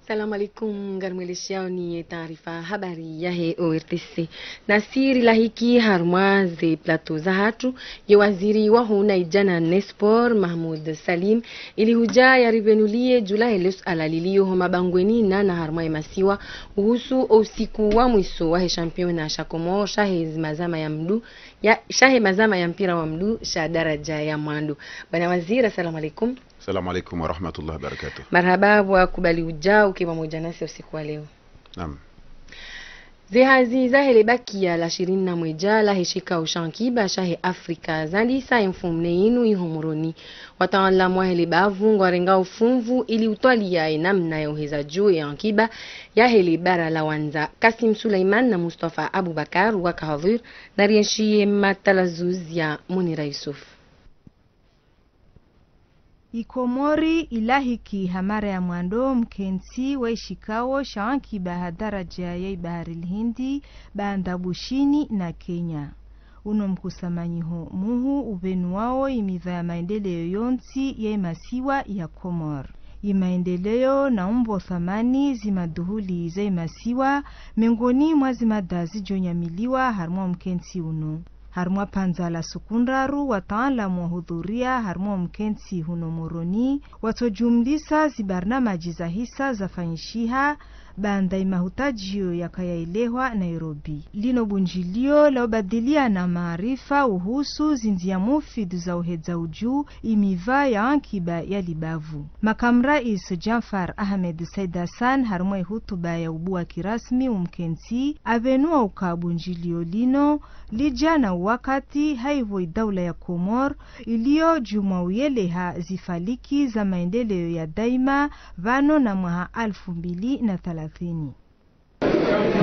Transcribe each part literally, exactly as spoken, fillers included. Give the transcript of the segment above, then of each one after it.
Salamu alaikum, ngarimwelesheaoni ye taarifa habari yahe O R T C. Nasi rilahiki harumwa ze plateau zahatru, ye waziri wahe unaidjana ne sport, Mahmoud Salim, ili hudja yarivenulie djuu lahe le suala lilio ho mabangweni nana harumwa ye masiwa, uhusu o usiku wa mwiso wahe championnat sha Komori, shahe zimazama ya mdu, ya, shahe mazama ya mpira wa mdu, sha daraja ya mwando. Bwana waziri, assalamu alaikum. Assalamu alaikum wa rahmatullahi wa barakatuh. Marahaba pvwa kubali udja uke pvamwedja nasi usiku wa leo. Naam. Ze hazi zahe le bakiya la ishirini na mwedja lahe shikao sha ankiba shahe Afrika zandisa ye mfumone yinu iho Moroni. Wataanlamu wahe le bavu ngwarengao funvu ili utwalia ye namna ya uheza dju ye ankiba yahe le bara la wandza. Kasim Suleiman na Mustafa Abubakar waka hadhwir, na rienshi ye matalazuzi ya Munira Yusuf. Ikomori ilahiki ha mara ya mwando mkentsi wa ishikao sha ankiba ha daraja ya ibahari lihindi, baanda Bushini na Kenya. Uno mkusamanyiho muhu uvenuwao imiva ya maendeleo yontsi ya imasiwa ya Komor. Imaendeleo na umbo thamani zimaduhuli za imasiwa, mengoni mwa zimada zidjonyamiliwa harumwa mkentsi uno. Harumwa pvandza la suku ndraru wataanlamu wahudhuria harumwa mkentsi huno Moroni, watsojumlisa zibarnamaji zahisa zafanyishiha, baanda imahutadjio yakayaelehwa Nairobi. Lino bundjilio la ubadiliana maarifa uhusu zindziya mufidu za uhedza udju imiva ya ankiba ya libavu. Makamu rais Janfar Ahmed Said Hassan harumwa ihutuba ya ubuwa kirasmi umkentsi, avenua uka bundjilio lino lidja na uwakati haivo idaula ya Komor ilio djumwa uyeleha zifaliki za maendeleo ya daima vano na mwaha alfu mbili na thalathini.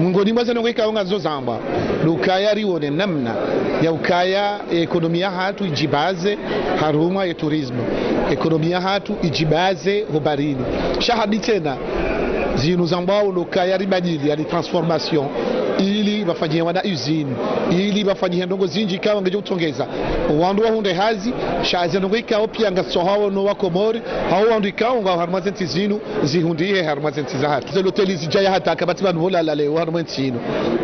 Mengoni mwa ze ndrongoo ikao ngazo zambwa, ndo ukaya rione namna ya ukaya ekonomi yahatru idjibaze harumwa ye tourisme, ekonomi yahatru idjibaze ho baharini. Sha hadi tsena, zinu zambwao ndo ukaya ribadili, yaani transformation, ili pvafanyie wana usine, ili pvafanyie ndrongoo zindji ikao ngedjo utsongeza wandru wahundre hazi, sha ze ndrongoo ikao pia ngazitsohao no wa Komori, hau wandru ikao ngwao harumwa ze ntsi zinu, zihundrihe harumwa ze ntsi zahatru. Ze loteli zidjaya hata kapvatsi pvanu pvo lala leo harumwa ye ntsi inu.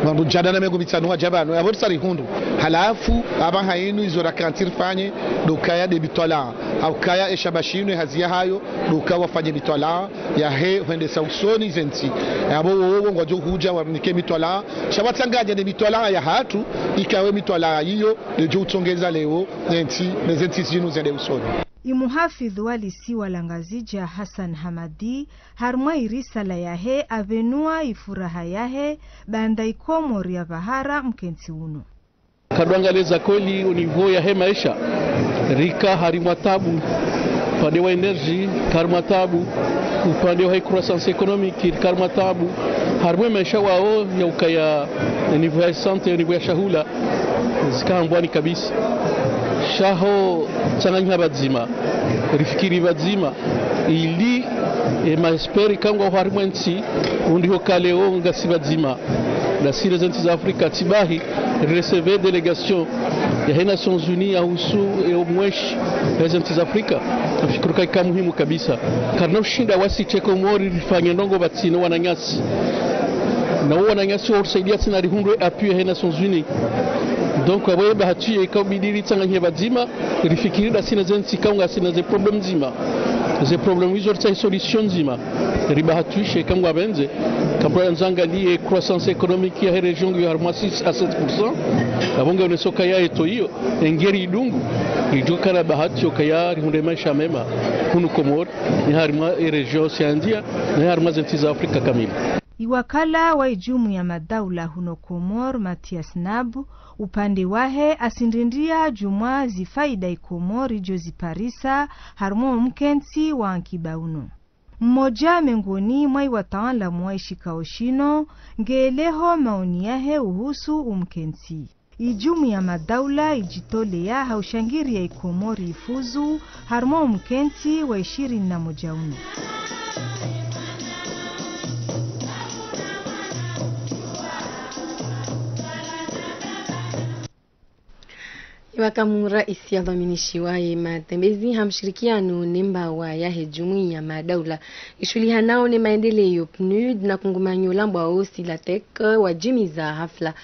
Wandru djana na mengo mitsanu wadja pvanu, yapvo risa rihundru. Halafu, apvaha inu izo rakantsi rifanye, ndo ukaya nde mitwalaa. Hau ukaya e shama shinu ye hazi yahayo, ndo ukaya wafanye mitwalaa yahe hwendesa usoni ze ntsi. Yapvo wowo ngwadjo hudja warinike mitwalaa. Sha watsanganya ne mitwalaa yahatru, ikao e mitwalaa iyo, ngedjo utsongeza leo, ne ntsi, ne ze ntsi zinu zende usoni. Imuhafidhu wa lisiwa la Ngazidja Hassan Hamadi, harumwa irisala yahe avenua ifuraha yahe, baanda Ikomori ya pvahara mkentsi uno. Kadwangaliza kweli au niveau yahe maesha, rika harimwa tabu, upande wa énergie, rika harimwa tabu, upande wa croissance économique, rika harimwa tabu, harimwa maesha wao ya ukaya, niveau ya santé, niveau ya shahula, zika hambwani kabisa. Sha ho tsanganyiha pvadzima, rifikiri pvadzima, ili, e, maesperi ikao ngwao harimwa ntsi, undriho ka leo ngasi pvadzima. Nasi ne ze ntsi za Afrika, tsi bahi, rirecevoir délégation yahe Nations Unies yahusu, e, umweshi yahe ze ntsi za Afrika. Nafikiri ka ika muhimu kabisa. Karina ushinda wasi she Komori rifanye ndrongoo pvatsina wananyasi. Na wo wananyasi wa urisaidia sina rihundre appui yahe Nations Unies. Donc, apvo ye bahati ye ikao bidi ritsanganye pvadzima, rifikiri nda sina ze ntsi ikao ngasina ze problème ndzima. Ze problème izo ritsahe solution ndzima. Ribahatwishe ikao ngwapvendze, kambura ndzangalie croissance économique yahe région ngiyo harimwa six à sept pour cent. Apvo nge oneso kaya eto iyo, engeri idungu, idjo kana bahati yo kaya rihundre maesha mema, hunu Komori, ni harimwa e région océan Indien, ni harimwa ze ntsi za Afrika kamili. Iwakala wa ijumuya madaula huno Komor, Mathias Nab, upande wahe asindindia djumwa zifaida Ikomor idjo ziparisa harumwa omkentsi wa ankiba uno. Mmoja mengoni mwa iwataanlamu wa ishikao shino, ngeeleho maoni yahe uhusu umkentsi. Ijumuya madaula idjitolea ha ushangiria Ikomori ifuzu harumwa omkentsi wa ishirini na moja uno. Makamu raisi yadhwaminishiwa ye matembezi ha mshirikiano ne mbawa yahe jumuiya madaula ishuhulihanao ne maendeleo, PNUD, na kungumanyo lambwao Silatec wajimiza hafla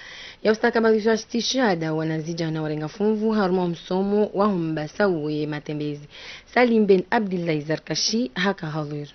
ya ustakabadhisha stishada wanazijana warenga funvu harumwa msomo wa humbasa uwo ye matembezi. Salim Ben Abdillahi Zarkashi haka hadhir.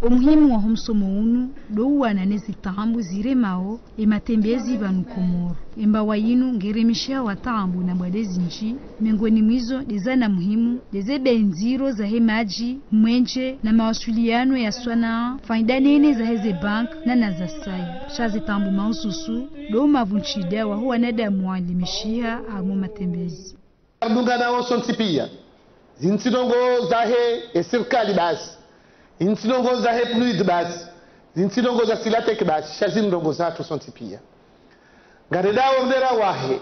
Omuhimu waho msomo unu ndo uwana ne zitaambu ziremao e matembezi pvanu Komoro. Embawa yinu ngeremishiha wataambu na mbwade zinji, mengoni mwa izo nde zana muhimu, nde ze benziro zahe maji, mwenje, na mawasiliano ya swanaa, faida nene zahe ze bank na na za saya. Sha zitaambu mahususu ndo mavunshida waho wanadamu waalimishiha harumwa matembezi. Ridungana wontsi pia. Zintsi ndrongoo zahe e sirikali basi. Zintsi ndrongoo zahe PNUD basi. Zintsi ndrongoo za Silatec basi. Sha zinu ndrongoo zatru sontsi pia. Ngarendao mdera wahe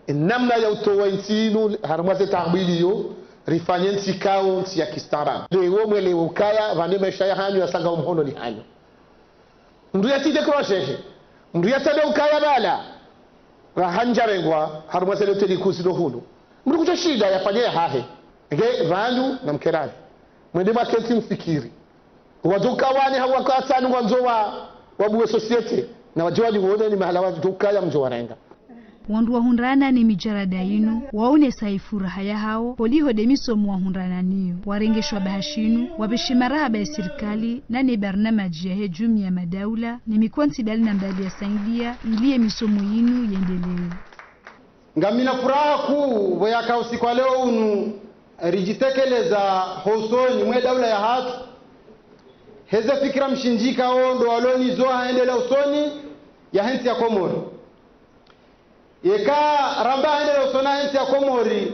e namna ya utowa intsi inu harumwa ze taabu iliyo, rifanye ntsi ikao ntsi ya kistaarabu. Leo mwelewe ukaya pvanu maesha yahanyu yasanga omhononi hanyu. Mndru yatsi décourager he. Mndru yatsabe ukaya bala raha njarengwa harumwa ze loteli kuu zilo hunu. Mndru kutso shinda yafanye yahahe. Nge pvanu namkeradhi, mwende mwakentsi mfikiri. Wadjo uka wane hau waka watsanu ngwandzo wa, wabuwe société, na wadje waniwone ni mahala wadjo ukaya mdjo warenga. Wandru wahundrana ne mijarada yinu waonesa ifuraha yahawo holiho nde misomo wahundrana nayo. Warenge shwabaha shinu, wapveshe marahaba ye sirikali na ne barnamaji yahe jumuiya madaula ne mikontsi mbali na mbali yasaidia ili ye misomo yinu yendelee. Ngamina furaha kuu pvo yaka usiku wa leo unu ridjitekeleza ho usoni mwe daula yahatru, heze fikira mshindzi ikao ndo walo nazo ha endelea usoni yahe ntsi ya Komori. Yeka ramba ha endelea usoni yahe ntsi ya Komori,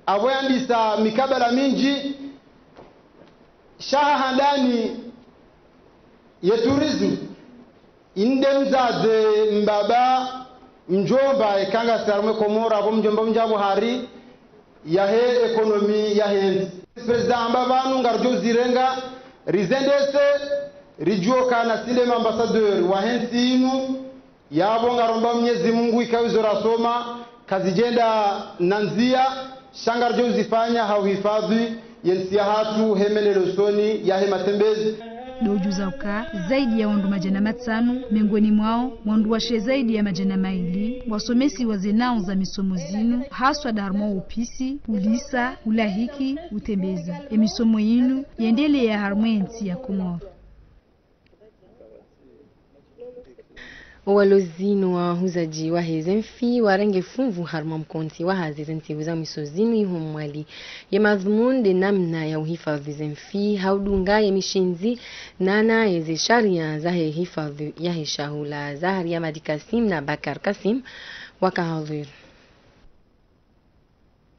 apvo yandisa mikabala mindji, sha ha handani ye tourisme, inde mdzadze, mbaba, mdjomba, eka ngasi harumwa e Komori, apvo mdjomba mdja pvo hari yahe économie yahe ntsi. Président hamba pvanu ngaridjo zirenga, rizendese, ridjuwe ukana si nde ma ambassadeur wahe ntsi inu, yapvo ngaromba Mwenyezi Mungu ikao izo rasoma, kazidjenda na ndzia, sha ngaridjo uzifanya ha uhifadhi ye ntsi yahatru he mendeleo usoni yahe matembezi. Ndo udjuza uka zaidi ya wandru madjana matsanu, mengoni mwawo wandru washe zaidi ya madjana mayili, wasomesiwa ze nao za misomo zinu, haswa nda harumwa upisi, ulisa, ulahiki, utembeza. E misomo yinu yendelea harumwa e ntsi ya Komoro. Owalozi no wahuzadji wahe ze mfi warenge funvu harumwa mkontsi wa hazi ze ntsihu za mwiso zinu iho Mwali. Ye madhumuni nde namna ya uhifadhi ze mfi ha udunga ye mishindzi nana ye ze sharia zahe hifadhi yahe shahula. Zaharia Madi Kassim na Bakar Kassim waka hadhwir.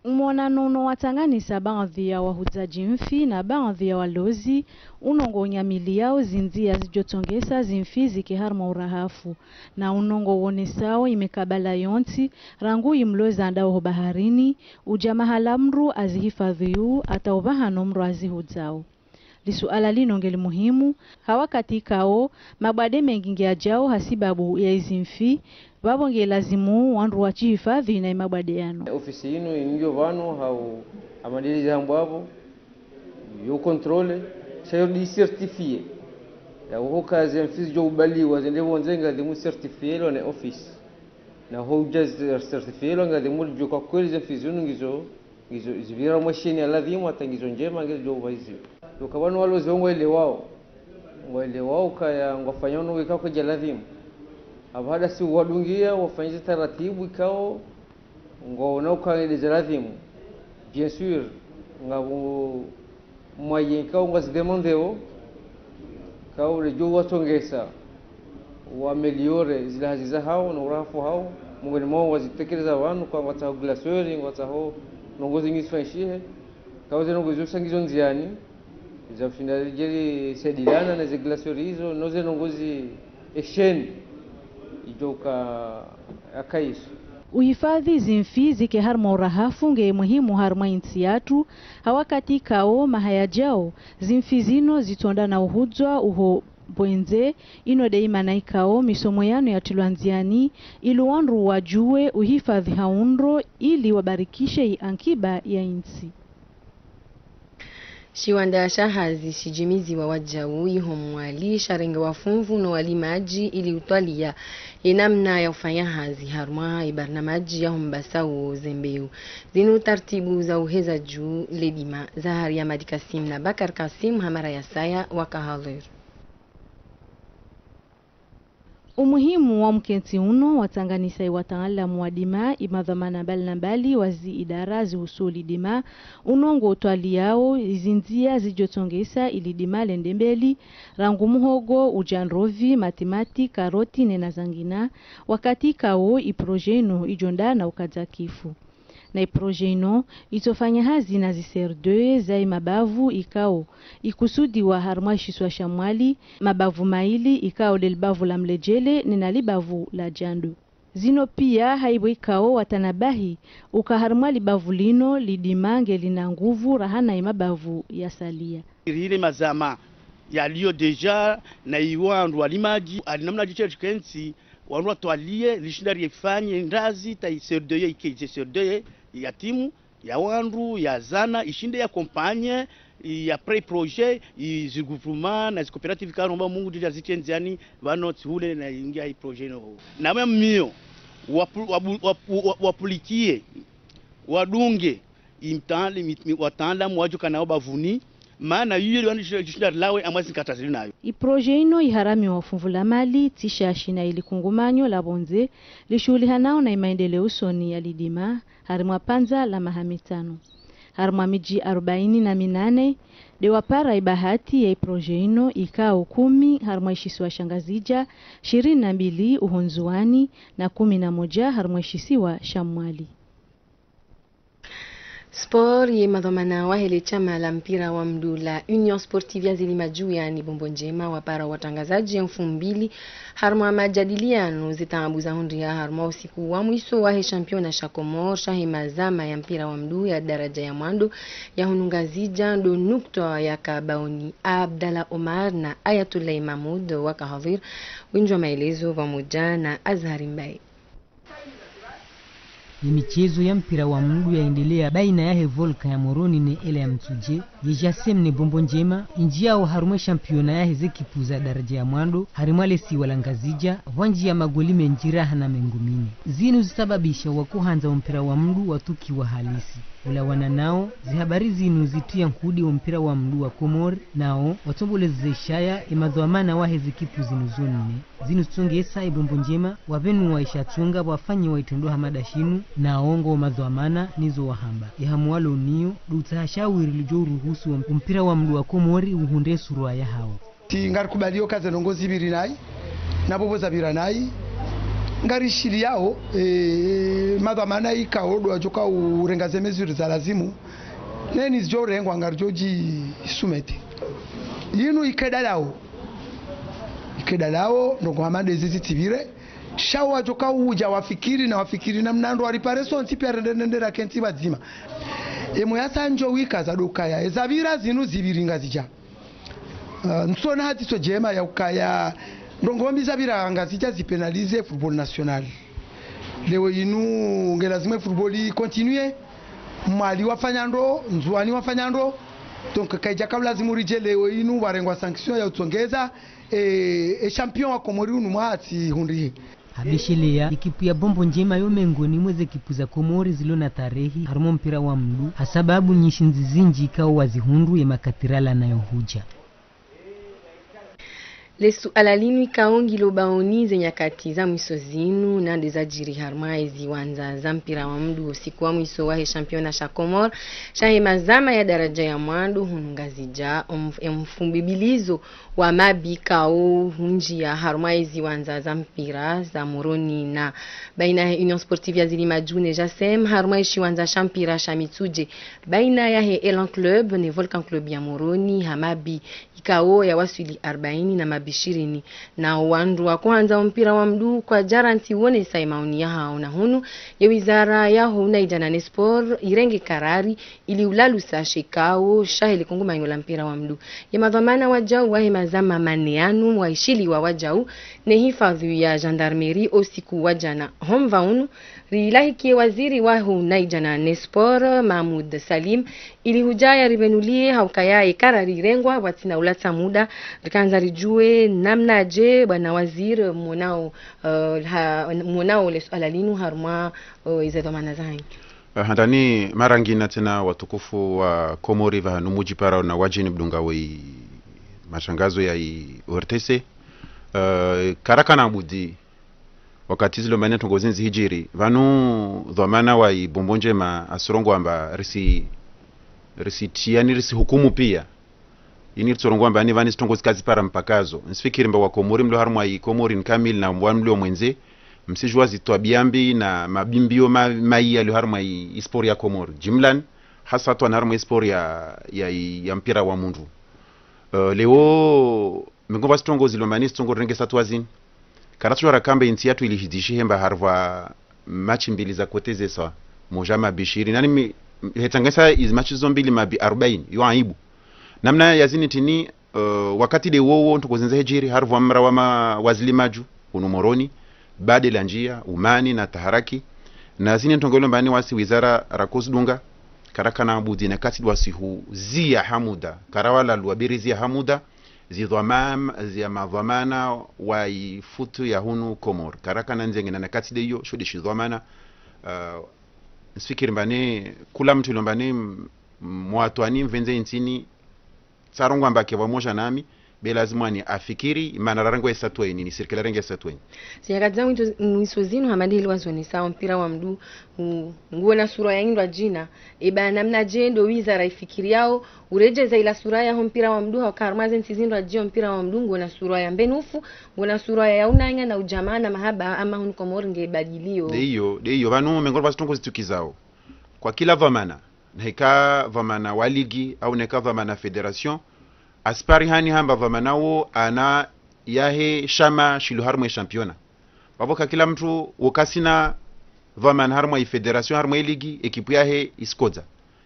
Umonano uno watsanganisa baadhwi ya wahuzadji mfi na baadhwi ya walozi, uno ngo unyamiliyao zindzia zidjotsongesa zimfi zike harumwa urahafu, na uno ngo uonesao imikabala yontsi, rangu imlozi andao ho baharini, udja mahala mndru azihifadhwiyao, hata upvahano mndru azihudzao. Lisuala lino ngeli muhimu, ha wakati ikao mabwade mengi ngeyadjao ha sibabu ya izimfi, pvapvo ngelazimu wandru washihifadhwi na imabwade yanu. Ofisi inu ingiyo pvanu hau amadili zambwa pvo, yo contrôle, sha yo di certifié. Ya uhuka ze mfi zidjo ubaliwa zende pvondze ngazimu certifié lo ne ofisi. Na ho udja zi certifié lo ngazimu lidjo ka kweli ze mfi zinu ngizo ngizo zipvira mwa sheni ya ladhimu, hata ngizo ndjema, ngizo djo upvahiziwa. Yoka pvanu walozi wo ngwaelewao. Ngwaelewao ukaya ngwafanyao no weka kwadja ladhimu. Apvo hada si uwadungia, wafanye ze taratibu ikao, ngwaona ukaya nde za ladhimu. Bien sûr, ngapvo moyen ikao ngwazidemandeo, ikao uledjo uwatsongesa, wa améliorer zila hazi zahao, no urahafu hao, mongoni mwao wazitekeleza pvanu, kwa ngwatsaho glacière, ngwatsaho ndrongoo zingi zifanyishihe, ikao ze ndrongoo izo sha ngizo ndziani, za ushinda ridjeri saidilana ne ze glacière izo, no ze ndrongoo zi esheni, idjo ka akaiso. Uhifadhi zimfi zike harumwa urahafu nge muhimu harumwa intsi yatru, ha wakati ikao maha yadjao, zimfi zino zitsonda na uhudzwa uho Bwendze, ino de imana ikao misomo yanu yatrilwa ndziani, ili wandru wajuwe uhifadhi ha undro, ili wabarikishe i ankiba ya intsi. Shiwandza sha hazi shijimiziwa wajau iho Mwali sharenge wafunvu no walimadji ili utwalia ye namna ya ufanya hazi harumwa ibarnamadji ya humbasa wo zembeu. Zinu tartibu za uheza juu ledima. Zahari Ahmad Kasim na Bakar Kasim hamara ya saya waka hadhir. Umuhimu wa mkentsi uno watsanganisa iwataalamu wa dima, imadhwamana mbali na mbali wa zi idara zihusu lidima, uno ngo utwaliao izindzia zijotsongesa ili dima lende mbeli, rangu muhogo, uja ndrovi, matimati, karoti, nena zangina, wakati ikao iproje ino ijonda na ukadza kifu. Na iproje ino, itsofanya hazi na zi CRDE za imabavu ikao ikusudiwa harumwa ishisiwa sha Mwali, mabavu maili ikao de libavu la Mlejele nena libavu la Jando. Zino pia haibo ikao watanabahi uka harumwa libavu lino lidima ngelina nguvu rahana imabavu yasalia. Rire mazama yalio deja na iwandru walimadji, ali namna jiche jikentsi, wandru watwalie, lishinda riefanye ndazi, ta i CRDE, ike je CRDE, ya timu, ya wandru, ya zana, ishinde ya accompagner, ya pré-projet, i zi groupement, na zi coopérative karomba Mungu dija zitrendziani, vano tsihule na ingia i projet no. Na mwe mio, wapu-, wabu-, wapu-, wa-, wapulikie, wadunge, imtale-, mit-, mi-, wataalamu wajo kanao bavuni, mana yuyo liwani jishinda rilawe amwazi nkata zili nayo. Iproje ino iharamiwa funvu la mali, tsi shashi na ilikungumanyo la bondze, lishuhulihanao na imaendeleo usoni ya lidima, harimwa pandza la maha mitsano. Harimwa midji arubaini na minane, de wapara ibahati ya iproje ino ikao kumi harimwa ishisiwa sha Ngazidja, shirini na mbili uho Ndzuwani, na kumi na moja harimwa ishisiwa sha Mwali. Sport, ye madhwamana wahe le shama la mpira wa mndru la Union Sportive ya Zilimadju yani Bombo Njema wapara watrangazadji ye mfumbili harumwa majadiliano ze taabu zahundriha harumwa usiku wa mwiso wahe championnat sha Comores shahe mazama ya mpira wa mndru ya daraja ya mwando ya hunu Ngazidja ndo nukta ya kabaoni. Abdallah Omar na Ayatollah Mahmoud waka hadhir, winji wa maelezo pvamoja na Azhari Mbaye. Ye michezo ya mpira wa mndru yaendelea baina yahe Volcan ya Moroni ne Ela ya Mitsudje, ye JACM ne Bombo Njema, indjiyao harumwa ye championnat yahe zekipu za daraja ya mwando, harimwa lesiwa la Ngazidja, pvwandjiya magoli mendji rahana mengo mine. Zinu zisababisha wakohandza wo mpira wa mndru watukiwa halisi. Ulawana nao, zihabari zinu zitriya nkudi wo mpira wa mndru wa Komori, nao, watsomboleze shaya ye madhwamana wahe zekipu zinu zo nne. Zinu zitsongesa ye Bombo Njema, wapvenuwa ishatsonga pvwafanyiwa itrendwa hama nda shinu, nao ngo madhwamana nizo wahamba. Ye hamu walo nayo, ndo utsaha shawiri lidjo uruhusu wo mpira wa mndru wa Komori uhundre surwa yahawo. Ti ngarikubalio ka ze ndrongoo zipvira nayi, na pvo pvo zapvira nayi, ngarishiliyao, eh, madhwamana ikao ndo wadjoka urenga ze mesures za lazimu, neni zidjo urengwa ngaridjo dji soumettre. Yinu ike dalao. Ike dalao, ndrongoo hama ndezi zitsipvire. Sha wadjoka udja wafikiri na wafikiri namna ndo waripare sontsi pia rende nende rakentsi pvadzima. Emu yasa ndjo wika za ndo ukaya. Eza pvira zinu zipviri Ngazidja. Ah, ntsona hati so djema ya ukaya. Ndrongoo mbi zapvira Ngazidja zipénalisé football national. Leo inu nge lazimu football i continué. Mwali wafanya ndro, Ndzuwani wafanya ndro. Donc, kaidjaka ulazimu ridje leo inu warengwa sanction ya utsongeza, eh, e champion wa Komori unu mwaha atsihundrihe. Habesheleya, ekipu ya Bombo Njema yo mengoni mwa ze ekipu za Komori zilo na tarehi, harumwa mpira wa mndru, ha sababu nyishindzi zindji ikao wazihundru ye makati ralawa nayo hudja. Le suala linu ikao ngilo baoni ze nyakati za mwiso zinu, nande zadjiri harumwa ezi wandza za mpira wa mndru usiku wa mwiso wahe championnat sha Comores, shahe mazama ya daraja ya mwando hunu Ngazidja, omf-, emfumbibilizo wa mabi kao hundjiya harumwa ezi wandza za mpira za Moroni na baina yahe Union Sportive ya Zilimadju ne JACM, harumwa eshiwandza sha mpira sha Mitsudje, baina yahe Elan Club ne Volcan Club ya Moroni, ha mabi ikao ya waswili arubaini na mabi Bishirini. Na wandru wa kuhandza mpira wa mndru kwadjaranti wonesa emaoni yahao na hunu, ye wizara yaho unaidjana ne sport irenge karari ili ulalusa shikao shahe likungumanyo la mpira wa mndru. Ye madhwamana wadjau wahe mazama mane yanu waishiliwa wadjau ne hifadhwi ya gendarmerie osiku wa djana. Homva unu, rilahikiye waziri waho unaidjana ne sport, Mahmoud Salim, ili hudjaya ribenuliye haukaya ye karari irengwa pvwatsina ulatsa muda, rikandza ridjuwe namnadje bwana waziri mwonao, eh, ha, mwonao le suala linu harumwa, eh, ize dhwamana zahanyu. Eh, handani mara ngina tsena watukufu wa Komori pvahanu mudjiparao na wadjeni mdunga wei mashangazo ya i O R T C. Eh, karakana budi wakati zilo mane ntrongo zindji hidjiri, pvanu dhwamana wa i Bombo Ndjema asurongoa amba risi, risi tia ni risi hukumu pia. Ini ritsorongoa amba ni pvani zitrongo zikazipara mpakazo. Nsifikiri amba wa Komori mlio harumwa i Komori ni kamili na wa mlio mwendze, msijua zitwabia mbi na mabimbio ma, mayi yalio harumwa i, i sport ya Komori. Jimlan, hasa twana harumwa i sport ya, ya, ya mpira wa mndru. Eh, leo, mengopva zitrongo zilo mane zitrongo rirenge satwazini. Karatsu jua rakamba intsi yatru ili hidzishihe mba haripvwa match mbili za kotezeswa, moja mabi shirini. Nani mi, hetsanganisa izi match zo mbili mabi arubaini, yo aibu. Namna yazini tini, eh, wakati de wowo ntrongo zindza hidjiri, haripvwa mra wa ma, wa zili madju, hunu Moroni, bade la njia, umani na taharaki. Na zini ntrongo ilo mbani wasi wizara rakozidunga, karakana budi na kati wasi huzia ha muda, karawala luwa biri zia ha muda, zidhwamam-, zia madhwamana wa i foot ya hunu Komori. Karakana ndzengena na kati de iyo, sho de shidhwamana, eh, nsifikiri mbani, kula mtru ilo mbani, m-, mwatwani mvendze intsini, tsarongoa amba ke pvwamoja nami, be lazima ni afikiri, mana rarengo esatweni, ni sirikali renge esatweni. Zinyakati za mwiso, mwiso zinu hamadi ili wazonesa mpira wa mndru, u, nguona sura ya indwa djina. Eba namnadje ndo wizara ifikiriao, uredjeza ila sura yaho mpira wa mndru, hauka harumwa ze ntsi zindwa djio mpira wa mndru, nguona sura ya mbenufu, nguona sura ya unanya na ujamaa na mahaba, ama hunu Komori nge badilio. De iyo, de iyo, pvanu mengopva zitrongo zitukizao. Kwa kila dhwamana, neka dhwamana wa ligi au neka dhwamana fédération, asipari hani hamba dhwamana wo ana yahe shama shilo harumwa e championnat. Pvapvo ka kila mtru wo kasina dhwamana harumwa i fédération, harumwa i ligi, ekipu yahe isikodza.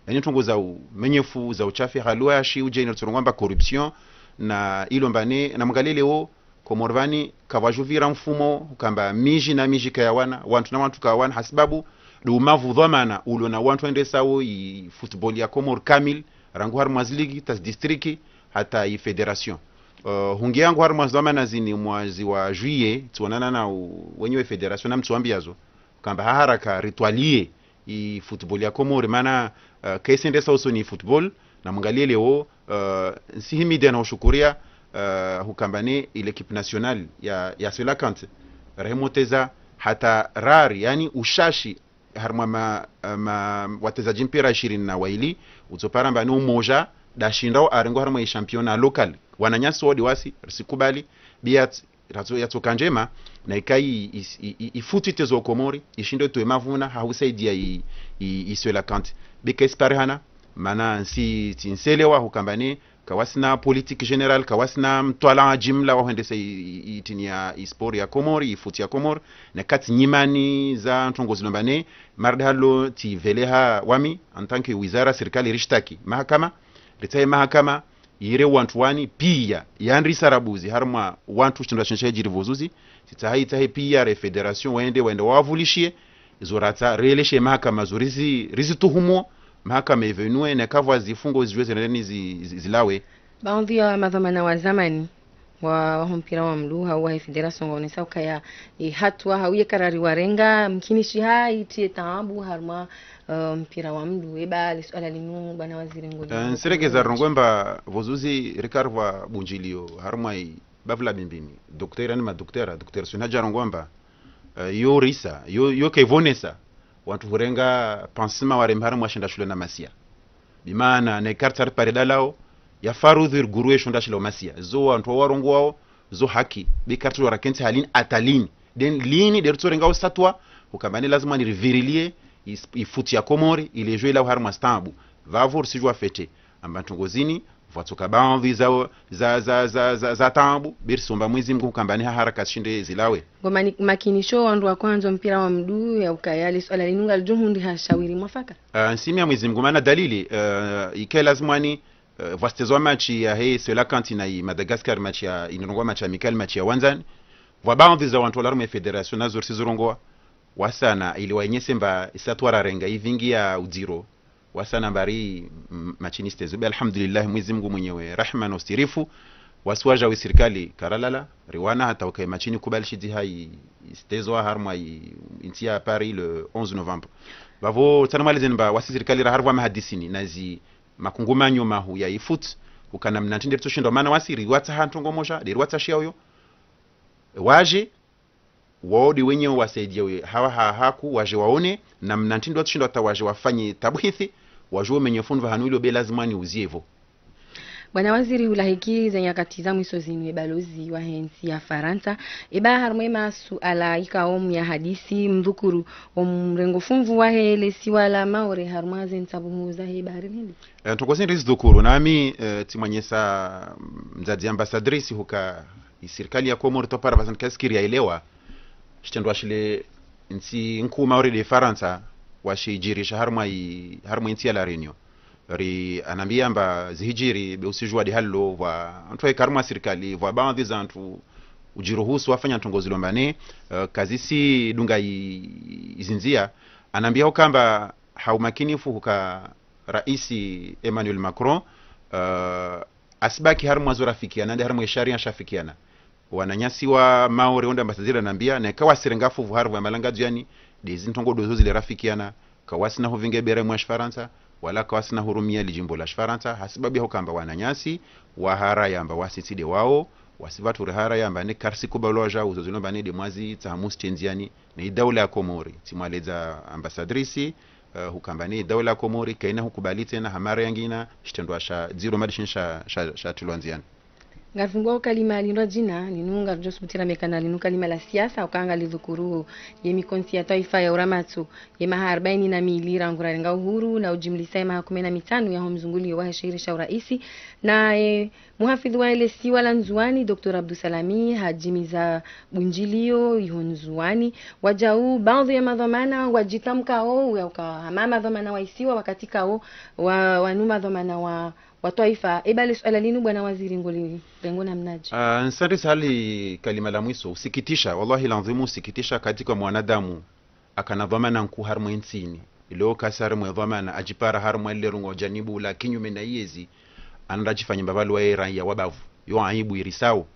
Yani ntrongo za umenyefu, za uchafi, haluwa ya shi uje ina tsorongoa amba corruption, na ilo mbane, na mwangalie leo, Komori pvani, kapvwajuvira mfumo, ukamba miji na miji kayawana, wantru na wantru kayawana, hasibabu, ndo umavu dhwamana, ulo na wantru wendesao i football ya Komori kamili, rangu harumwa zi ligi, ta zi district, hata i fédération. Eh, hungiangu harumwa zi dhwamana zini mwezi wa juillet, tsionana na u-, wenye we fédération na mtsuambiazo, ukamba ha haraka ritwalie i football ya Komori, mana, eh, kaisendesa usoni football, na mwangalie leo, eh, nsihimidia na ushukuria, eh, hukamba ne ile équipe nationale ya, ya Cœlacanthes. Rahimoteza hata rari, yani ushashi, harumwa ma, eh, ma, watezaji mpira ishirini na waili, utsopara amba ni umoja, dashindao arengo harumwa i championnat local. Wananyasi wodi wasi, risikubali, biat, ratso, yatsoka ndjema, na ika i, i, i, i, i foot itezo Komori, ishindo itoe mavuna, ha husaidia i, i, i Cœlacanthes. Bika isipare hana, mana nsi, tsi nselewa, hukamba ne, kawasina politique générale, kawasina mtwalaa jimla wa hwendesa i, i, i tini ya, i sport ya Komori, i foot ya Komori, na kati nyimani za ntrongo zilo mbane, marde halo tsi veleha wami, en tant que wizara sirikali rishtaki. Mahakama, ritsahe mahakama, ire wantru wani, pia, yandri sarabuzi, harumwa wantru shitendo shindji shahidjiri pvozuzi, tsitsaha itsahe pia re fédération, wende, wende wavulishie, izo ratsa, releshe mahakama zo rizi, rizituhumo, mahakama ivenue, ne kapvwa zifungo zijwe zeneleni zi, zi, zilawe. Baadhwi ya madhwamana wa zamani, wa, wa mpira wa mndru, hau wa fédération, ngwaonesa ukaya, e, hatua, hau ye karari warenga, mkinishi ha, itie taabu, harumwa, eh, mpira wa mndru. Eba, le suala linu, bwana waziri, ngoni. Eh, nsiregeza rongoa amba pvozuzi rikari pvwa bundjilio, harumwa i bavu la Bimbini. Docteur, ani ma docteur, docteur Swinha haja rongoa amba, eh, yo risa, yo, yo kaivonesa, wantru hurenga pansement wareme harumwa shenda shule na masia. Bimaana, ne kartsi ripare dalao, ya farudhu iriguru ye shonda shila umasia. Zo wantru warongoao, zo haki, be kartsi warakentsi halini, ata lini. Den lini, de ritsorenga usatwa, hukamba ne lazima nirivirilie, is-, i foot ya Komori, ile jwe ila harumwa staabu. Pvapvo risijua fete. Amba ntrongo zini, Pvwatsoka baadhwi za, za, za, za, za, za taabu, be risomba Mwezi Mngu hukamba ni ha haraka zishinde zilawe. Ngo mani-, makinisho wandru wa kwandzo mpira wa mndru ya ukaya le suala linu ngalidjo hundri ha shawiri mwafaka. Ah, ntsimiya Mwezi Mngu mana dalili, eh, ike lazimwani, eh, pvwasitezwa match ya he Cœlacanthes na i Madagascar, match ya, inonongwa match ya amical, match ya wandzani. Pvwa baadhwi za wandru wala harumwa e fédération nazo risizirongowa, wasana ili wayenyese mba isa twararenga ipvingi ya udziro, wasana mbari, mm, match ini sitezwe. Be alhamdulillah, Mwezi Mngu mwenyewe rahma na ustirifu, wasi waja we sirikali karalala, riwana hata ukaye match ini kubali shidziha i-, isitezwa harumwa i-, intsi ya Paris le onze novembre. Pvapvo tsana mwaledzeni mba wasi sirikali raharumwa mahadisini, na zi makungumanyo mahuu ya i foot, ukana mna ntsi nde ritsoshindwa mana wasi riwatsaha ntrongo moja, nde riwatsaha shiya uyo. Waje, wao nde wenyewe wasaidia we, hawa ha, haku, waje waone, na mna ntsi nde watsoshindwa hata waje wafanye tabuhithi, waje wamenye funvu hanu ilo be lazimwani uziye pvo. Bwana waziri, hulahiki ze nyakati za mwiso zinu e balozi wa he ntsi ya Farantsa, eba harumwa e masuala ikao muyahadisi mdhukuru o mrengo funvu wa he le siwa la Maore harumwa ze ntsabuhu za he bahari Hindi. Eh, ntrongo zindri zidhukuru, nami, eh, tsimwanyesa, mm, mdzadze ambassadrice huka i sirikali ya Komori topara pvazani kaskiri ya elewa shitrendwa shile ntsi nkuu Maore nde Farantsa washijirisha harumwa i, harumwa intsi ya La Réunion. Ri anambia amba zihijiri be usijua de halo pvwa antru eka harumwa sirikali, pvwa baadhwi za antru ujiruhusu wafanya ntrongo zilo mbane, eh, kazisi dunga i, izindzia. Anambia hukamba ha umakinifu huka raisi Emmanuel Macron, eh, asibaki harumwa zo rafikiana, nde harumwa e sharia shafikiana. Wananyasi wa Maore, onde ambassadeur anambia, na eka wasirenga funvu harumwa ya malangadzo yani, de zi ntrongo ndo zo zile rafikiana, kawasina huvinga bera mwa Shifarantsa, wala kawasina hurumia lijimbo la Shifarantsa, hasibabu ya hukamba wananyasi, wahara yamba wasi tsi de wao, wasi pvatsu rihara yamba ne karisi kubalwa ja uzo zilo mbane de mwazi tsaha musitendziani, ne i daula ya Komori, tsimwaledza ambassadrice, eh, hukamba ne i daula ya Komori, kaina hukubali tsena ha mara yangina, shitrendwa sha dziro madi shini sha, sha, sha tulwa ndziani. Ngarifungua ukalima lindwa jina, linu ngaridjo subutira mekana linu kalima la siasa, uka ngalidhukuru ye mikontsi ya twaifa ya uramatsu, ye maha arbaini na mili rangu rarenga uhuru, na ujimlisa ye maha kume na mitsanu ya ho mzungulio wa he shihiri sha uraisi, na, eh, muhafidhu wa ele siwa la Ndzuwani, Docteur Abdou Salami, hajimiza bunjilio iho Ndzuwani, wajau baadhwi ya madhwamana, wajitamkao, ya uka hama madhwamana wa isiwa, wakati kao, wa, wanu madhwamana wa wa twaifa, eba le suala linu bwana waziri ngolirengo namnaje? Ah, nsandrisa hali kalima la mwiso, usikitisha, wallahi ladhimu usikitisha katika mwanadamu, akana dhwamana nkuu harumwa e ntsi ini. Ileo kasi harumwa e dhwamana, ajipara harumwa lile rungo janibu la kinyume na iyezi, ananda jifanya mba pvalo wa e raiya wa bavu. Yo aibu irisao.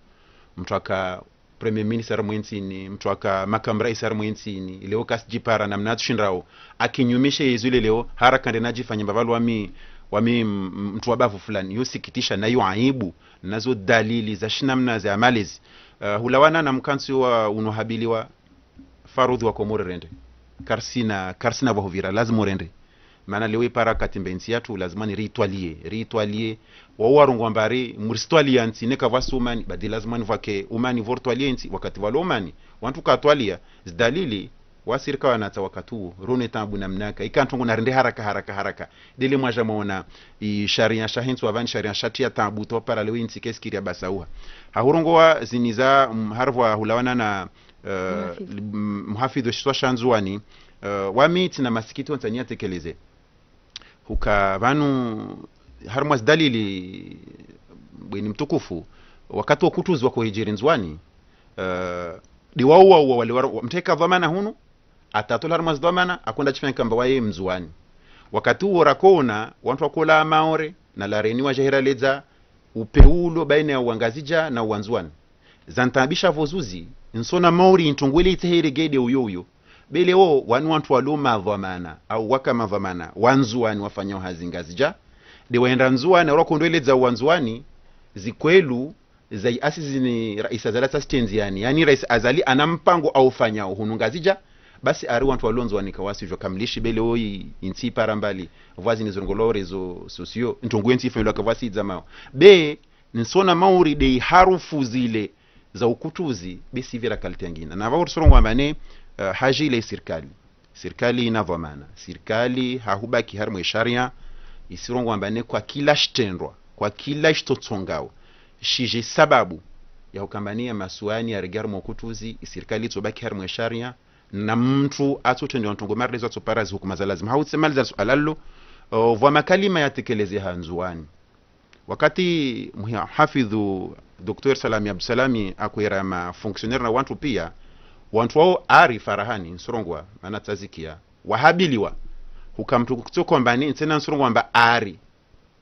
Mtru aka Premier Ministre harumwa e ntsi ini, mtru aka makamu raisi harumwa e ntsi ini, ileo kasijipara namna atsushindrao, akinyumishe yezu ile leo, haraka nde najifanya mba pvalo wami, wami m-, m-, mtru wa bavu fulani, yo sikitisha na yo aibu, nazo dalili za shinamna za malezi. Eh, hulawana na mkantsi wa uno habiliwa, farudhi wa Komori rende. Karisina, karisina pvwa huvira, lazimu rende. Mana leo ipara kati mbe ntsi yatru, lazima ni riitwalie, riitwalie. Wao warongwa mbari, murisitwalia ntsi, neka pvwasi umani, badi lazima ni pvwake umani, pvo ritwalie ntsi, wakati pvwalo umani. Wantru katwalia, zidalili, wasi rika wanatsa wakati uwo, rone taabu namnaka, ika ntrongo narende haraka, haraka, haraka. Dele mwaja mwaona, i sharia sha he ntsi wa pvani, sharia shatria taabu topara leo i ntsi kesikiri ya basauha. Hahurongowa ziniza, mm, haripvwa hulawana na, eh, muhafidhu, m-, muhafidhu wa shisiwa sha Ndzuwani, eh, wami tsina masikitiko ntsanya tekeleze. Huka pvanu harumwa zidalili, bweni mtukufu, wakati wa kutuzi wa kohijiri Ndzuwani, eh, de wao, wao, wao, wale, wao, mtru eka dhwamana hunu, atatola harumwa zidhwamana, akwenda jifanya kamba waye Mndzuwani. Wakati uwo rakoona, wantru wakola Maore, na La Réunion waja hira ledza, upeulo baina ya Wangazidja na Wandzuwani. Zantaabisha pvo zuzi, nsona Maore introngo ile itsehe iregede uyo uyo. Be leo, wanu wantru walo madhwamana, au waka madhwamana, Wandzuwani wafanyao hazi Ngazidja. De waenda Ndzuwani, au rakondweleza Wandzuwani, zikwelu, za iasi zini Rais Azali atsasitendziani. Yani Rais Azali ana mpango aufanyao hunu Ngazidja, basi ari wantru walo Ndzuwani kawasijua kamilishi be leo i, intsi ipara mbali, pvwazi ni zirongolwa o réseaux sociaux, ntrongo yentsi ifanyilwa kapvwasi idzamao. Be, nsona Maore de iharufu zile za ukutuzi, be sivira kalite yangina. Na pvao risorongowa mbane, eh, haji ile sirikali. Sirikali ina dhwamana. Sirikali hahubaki harumwa e sharia, isirongowa mbane kwa kila shitrendwa. Kwa kila shitsotsongao shije sababu ya hukambani ya masuani ya regard mwa kutuzi, isirikali itsobaki harimwa sharia, na mntru atsotrende wa ntrongo marezo atsopara zihukuma za lazima. Hautsema liza suala lilo, o, vwa makalima yatekeleze ha Ndzuani. Wakati muhafidhu Docteur Salami Abdusalami akwera ma fonctionnaire na wantru pia, wantru wao ari Farahani, Nsurungwa, mana tsazikia, wahabiliwa. Huka mntru kutsokombani, ntsena Nsurungwa amba ari.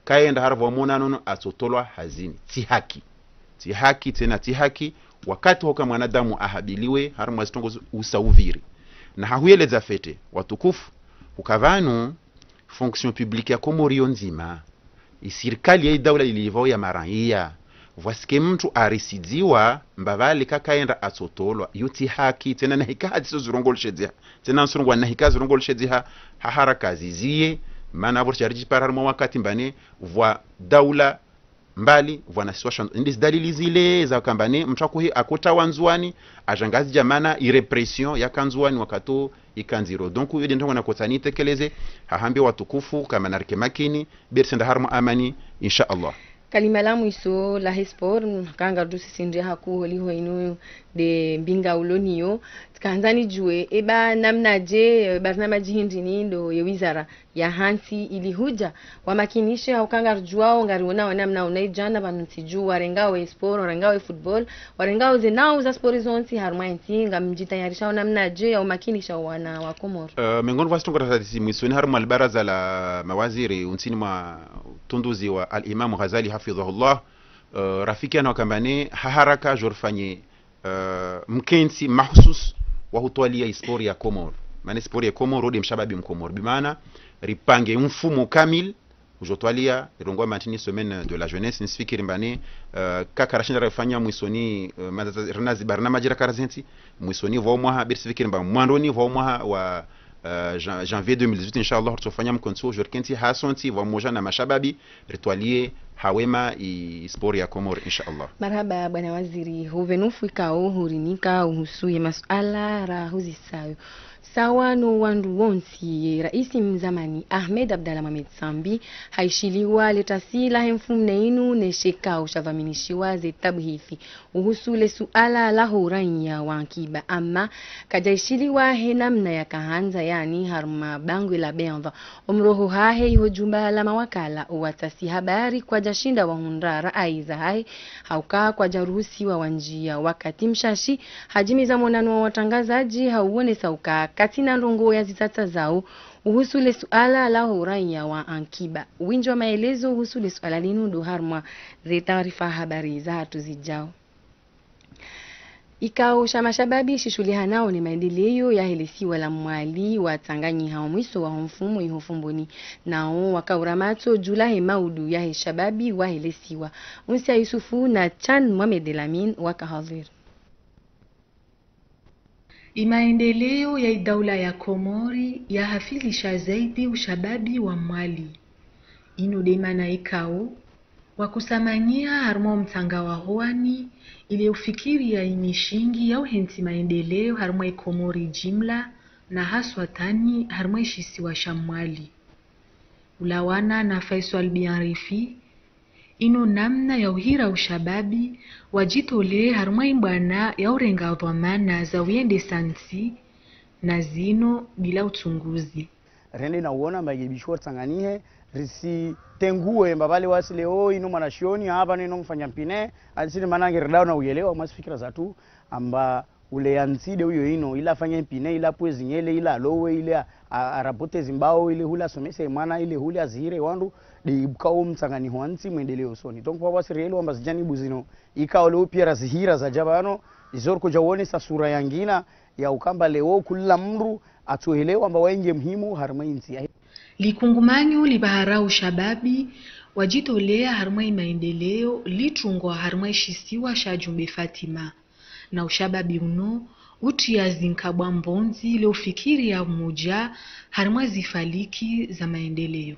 Kaenda harivwa mona nono atsotolwa hazini. Tsi haki. Tsi haki, tsena tsi haki. Wakati hoka mwanadamu ahabiliwe, harimwa zitrongo zu-, usa uviri. Na hahuyeleza fete, watukufu, huka vanu, fonction publique ya Komori yo ndzima. Isirikali ya idaula ilivao ya maraiya. Vwasike mntru arisidziwa, mbavale kakaenda atsotolwa. Yo tsi haki, tsena nahika hadiso zirongolshedziha. Tsena Nsurungwa nahika zirongolshedziha, ha haraka ziziye, mana avo risharijipara harimwa wakati mbane, vwa daula mbali, vwa na situation. Ndi zidalili zile za kambane, mntru akuhi akota wa Ndzuani, ajangazi jamana, i répression yaka Ndzuani wakati o ikandziro. Donc, yo de ntrongo nakotsani itekeleze, hahambe watukufu, kama narike makini, bersenda harimwa amani, insha Allah. Kalima la mwiso lahe sport, kanga du sisi ndri haku holiho inu de mbinga uloniyo. Tsikandza nijue, eba namnaje, barnamaji hindri ni ndo ye wizara ya hantsi ili huja, wamakinishe hauka ngarijuao, ngariona wanamna unaijana, pvanu ntsi juu, warengao e sport, warengao e football, warengao ze nau za sport zontsi, harumwa entsi, ngamjitayarisha wanamnaje, ya umakinisha wana wa Komoro. Eh, miongoni vwa zitrongo ratadisi mwisoni harumwa libaraza la mawaziri, untsini mwa utunduzi wa Al-Imam Ghazali hafidhahullah, eh, rafikiana wakambane, ha haraka jorifanye, eh, mkentsi mahusus wa hutwalia isport ya Komoro. Mana isport ya Komoro, de mshababi Mkomoro. Bimana, ripange mfumo kamili, ujotwalia, rirongwa mantini semaine de la jeunesse, nisifikiri mbani, eh, kakarashinda rifanya mwisoni, eh, maza-, rina zibarnamaji rakarazentsi, mwisoni vwa mwaha, beri sifikiri mba mwandoni vwa mwaha wa, eh, jan-, janvier deux mille dix-huit, inshallah, ritsofanya mkontsi wo, jorikentsi hasontsi, vwa moja na mashababi, ritwalie hawema i, i sport ya Komoro, inshallah. Marhaba, bwana waziri, huvenufu ikao hurinika uhusu ye masuala rahuzisayo. Sawa no wandru wontsi, ye raisi mzamani Ahmed Abdallah Mohamed Sambi haishiliwa letasi lahe mfumne inu ne shekao shavaminishiwa ze tabuhithi uhusu le suala laho uraiya wa ankiba, ama kajaishiliwa he namna yakahandza, yani harumwa bangwe la benva. Omroho hahe iho jumba la mawakala, owatasi habari kwajashinda wahundra raai zahahe, hauka kwajaruhusiwa wanjia. Wakati mshashi hajimiza monano wa watrangazaji, hauonesa uka katsina ndrongoo ya zitsatsa zao uhusu le suala laho uraiya wa ankiba. Winji wa maelezo uhusu le suala linu ndo harumwa ze taarifa habari zahatru zijao. Ikao sha mashababi shishulihanao ne maendeleo yahe lesiwa la Mwali watsanganyiha omwiso waho mfumo iho Fumbuni. Nao wakaura matso juu lahe maudu yahe shababi wahe lesiwa. Unsia Yusufu na Chan Mohamed Elamine wakahadhwiri. Imaendeleo ya idaula ya Komori yahafilisha zaidi ushababi wa Mwali. Inu de mana ikao wakusamanyiha harumwa omtsanga wa Hoani, ile ufikiria imishingi ya uhentsi maendeleo harumwa iKomori jimla, na haswa tani harumwa ishisiwa sha Mwali. Ulawana na Faisal Bianrifi, inu namna ya uhira ushababi wajitolee harumwa imbwana ya urenga dhwamana za uyendesa ntsi, na zino bila utsunguzi. Rende na uona magebisho watsanganyihe, risitengue mbavale wasi leo inu mwanashioni, hapva neno mfanya mpine, alisini mana ngeridao na uyelewa, mwasi fikira zatru, amba ule ya ntsi de uyo ino, ila afanye mpine, ila apvue zinyele, ila alowe, ila a-, a-, arabote zimbao, ile hule asomese mwana, ile hule azihire wandru, de ibukao mtsanganyiho wa ntsi mwendelee usoni. Donc, pvwa wasi rielewa amba zijanibu zino, ikao leo pia razihira zaja pvano, izo rikoja uonesa sura yangina, ya ukamba leo kula mndru atsoelewa amba waye nge muhimu harumwa intsi yahe. Likungumanyo libaharao ushababi wajitolea harumwa imaendeleo litrungwa harumwa ishisiwa sha Jumbe Fatima. Na ushababi uno utria zinkabwa mbondzi le ufikiria umoja harumwa zifaliki za maendeleo.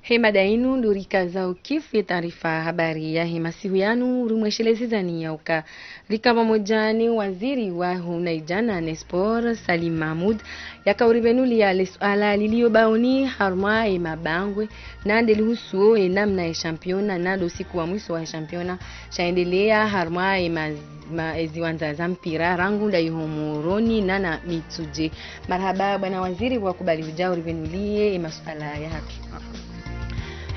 He mada inu ndo rikazao ukifu ye taarifa habari yahe masihu yanu, rimwesheleze zani ya uka rika pvamoja ne waziri wa hunaidjana ne sport, Salim Mahmoud, yaka uripvenuliya le suala lilio baoni harumwa ye mabangwe, na nde lihusuo ye namna ye championnat, na ndo usiku wa mwiso wa championnat, shaendelea harumwa ye ma, ma, ye ziwandza za mpira, rangu nda iho Moroni, na na Mitsudje. Marahaba, bwana waziri, wakubali udja uripvenuliye ye masuala yahatru.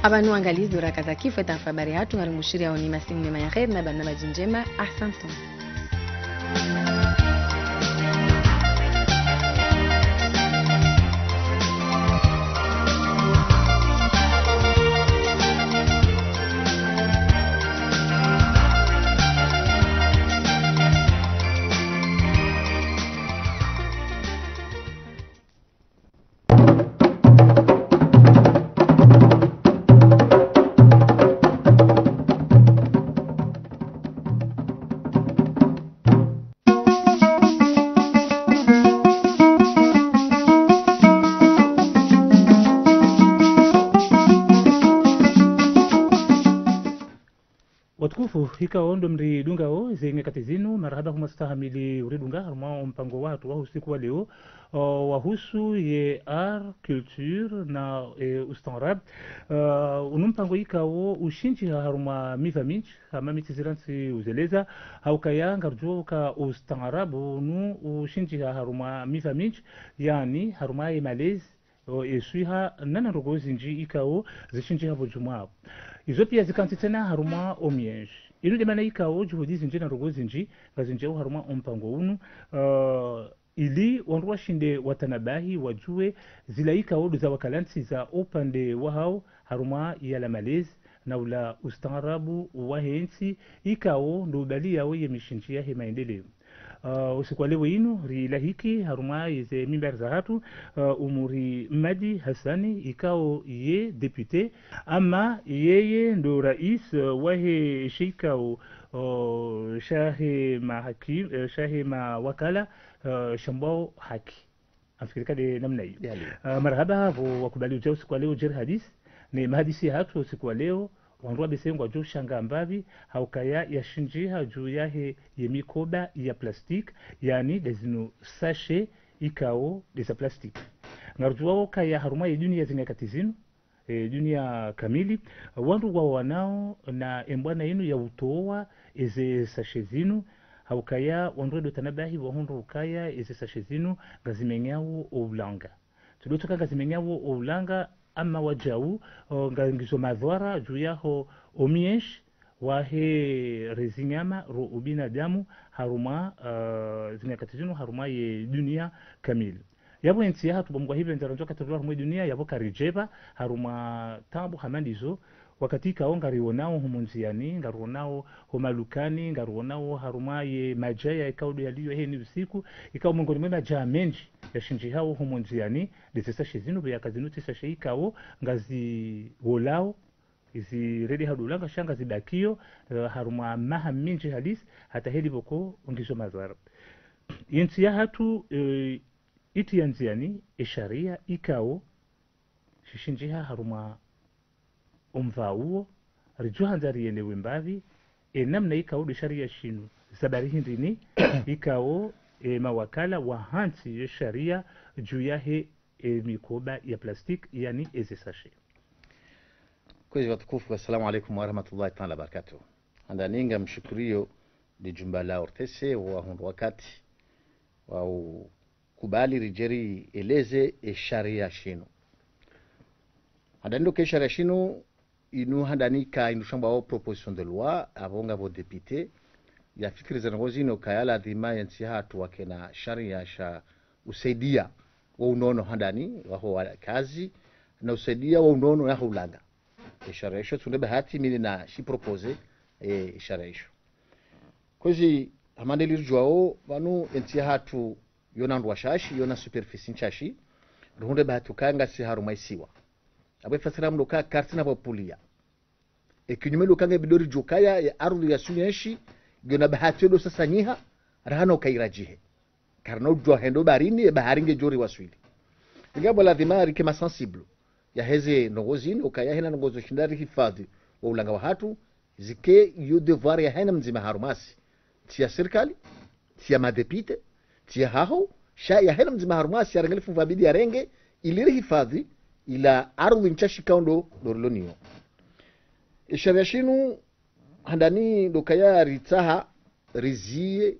Apvanu wangalizi ndo rakaza ukifu ye taarifa habari yahatru, ngarimbushiriyaoni masihu mema ya kheri na barnamaji ndjema. Ahsantum. Watukufu, ikao ndo mridungao ze nyakati zinu, marahaba humwastahamili uridunga harumwa ompango wahatru wa usiku wa leo, o, wahusu ye art, culture na, e, ustaarabu. O, unu mpango ikao ushindjiha harumwa miva mindji, hama mi tsi zira ntsi uzeleza, ha ukaya ngarudjuo uka ustaarabu unu ushindjiha harumwa miva mindji, yaani harumwa ye malezi, o, ye swiha, na na ndrongoo zindji ikao zishindjiha pvo djumwa. Izo pia zikantsi tsena harumwa o mienshi. Inu nde mana ikao juhudi zindji na ndrongoo zindji ngazindjiao harumwa ompango unu, o, ili wandru washinde watanabahi, wadjuwe zila ikao ndo za wakalantsiza opvande wahao harumwa yala malezi, na ula ustaarabu wahe ntsi, ikao ndo ubaliyao ye mishindji yahe maendeleo. Ah, usiku wa leo inu, rilahiki harumwa yeze mimbari zahatru, ah, Umuri Mmadi Hassani, ikao ye député, ama yeye ndo rais, ah, wahe she ikao, oh, shahe mahakim, eh, shahe mawakala, ah, shambwao haki. Amfikiri ka nde namna iyo. Yali. Ah, marahaba hapvo wakubali udja usiku wa leo udje rihadisi. Ne mahadisi yahatru usiku wa leo, wandru wabese ngwadjo shanga mbapvi, ha ukaya yashindjiha dju yahe ye mikoba ya plastique, yaani nde zinu sachet ikao nde za plastique. Ngarudjuwao ukaya harumwa ye dunia ze nyakati zinu, e, dunia kamili, wandru ngwawanao na embwana inu ya utowa eze sachet zinu, ha ukaya wandru wedo tanabahi wahundru ukaya eze sachet zinu ngazimenyao o ulanga. Tsi ndo tu ka ngazimenyao o ulanga, ama wadjau, o, nga ngizo madhwara dju yaho o mienshi wahe re zinyama ro ubinadamu harumwa, ah, ze nyakati zinu harumwa ye dunia kamili. Yapvo entsi yahatru bo mngwa hipvendza randzo katirulwa harumwa ye dunia, yapvo karidjepva harumwa taabu hama ndizo, wakati ikao ngarionao homo ndziani, ngarionao ho malukani, ngarionao harumwa ye madjaya ikao ndo yaliyo heni usiku, ikao mwengoni mwe madjaya mendji yashindjihao homo ndziani, nde ze sachet zinu, pvo yaka zinu tsi sachet ikao ngaziwolao, izi redi hadulanga sha ngazibakiyo, eh, harumwa maha mindji halisi, hata heli pvoko ngizo madhwara. Yentsi yahatru, eh, itriya ndziani e sharia ikao shishindjiha harumwa omva uwo, ridjo handza rielewe mbapvi, e namna ikao ndo sharia shinu, sababu hindri ni ikao, e, mawakala wahantsi ye sharia dju yahe, e, mikoba ya plastique, yaani eze sachet. Kwezi watukufu, assalamu alaikum warahmatullahi taala wabarakatuh. Handani ngamshukuriyo le djumba la O R T C, wahundru wakati, wa u kubali ridje rieleze e sharia shinu. Handani ndo ke sharia shinu, inu handani ka inu shambwao proposition de loi, apvo ngapvo député yafikiri ze ndrongoo zinu, kaya ladhima yentsi yahatru wakena sharia sha usaidia wa unono handani waho wakazi, na usaidia wa unono yaho ulanga. E sharia isho tsi nde bahati mi nina shi proposer, e, sharia isho. Kwezi, hama nde liridjuwao, pvanu entsi yahatru yona ndrwa shashi, yona superficie nshashi, ruhundre bahati ukaya ngasi harumwa isiwa. Apvo ifasiri mndru ka kartsina pvo pulia. E kinyume ndo ka nge bidi ridjuwe ukaya ye ardhwi yasu yenshi, ngiyona bahati yodo sasanyiha, raha no uka iradjihe. Karina udjuwa hwenda baharini, ye bahari ngedjo riwaswili. Ngapvo ladhima rike ma sensible. yaheze ndrongoo zinu, ukaya hena ndrongoo zo shinda rihifadhwi wo ulanga wahatru, zike yo devoir ya hena mdzima harumwasi. Tsi ya sirikali, tsi ya madepite, tsi ya haho, sha ya hena mdzima harumwasi yarenge le funvu yabidi yarenge, ili rihifadhwi ila ardhwi ntsa shikao ndo ndo rilo nayo. Ye sharia shinu handani ndo ukaya ritsaha riziye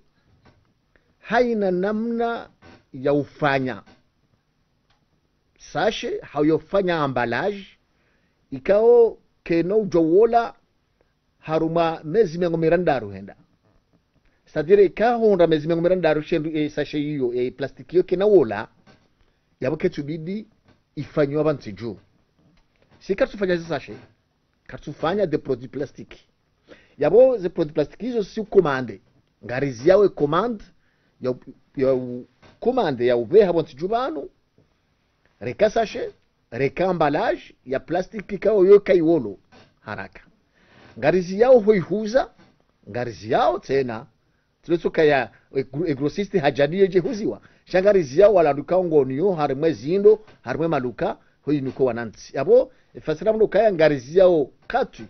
haina namna ya ufanya sachet, hau ya ufanya emballage, ikao kena udjo wola harumwa mezi mengo mirandaru hwenda. C'est-à-dire, ikao hwenda mezi mengo mirandaru shendru, e sachet iyo, e plastiki iyo kena wola, yapvo ketsubidi ifanyiwa pvantsi dju. Si katsufanya ze sachet, katsufanya des produits plastiques. Yapvo ze produits plastiques izo si ukomande. Ngariziyao e commande ya, ya ukomande ya upveha pvantsi dju pvanu, reka sachet, reka emballage ya plastiki ikao yo kaiwolo haraka. Ngariziyao ho ihuza, ngariziyao tsena, tsi le tsi ukaya e gro-, e grossiste hadjadi yedje huziwa. Sha ngariziyao wala wandru ikao ngoniyo harimwa ze ndro, harimwa e maduka, ho inika wanantsi. Yapvo, e fasiri mndru ukaya ngariziyao kati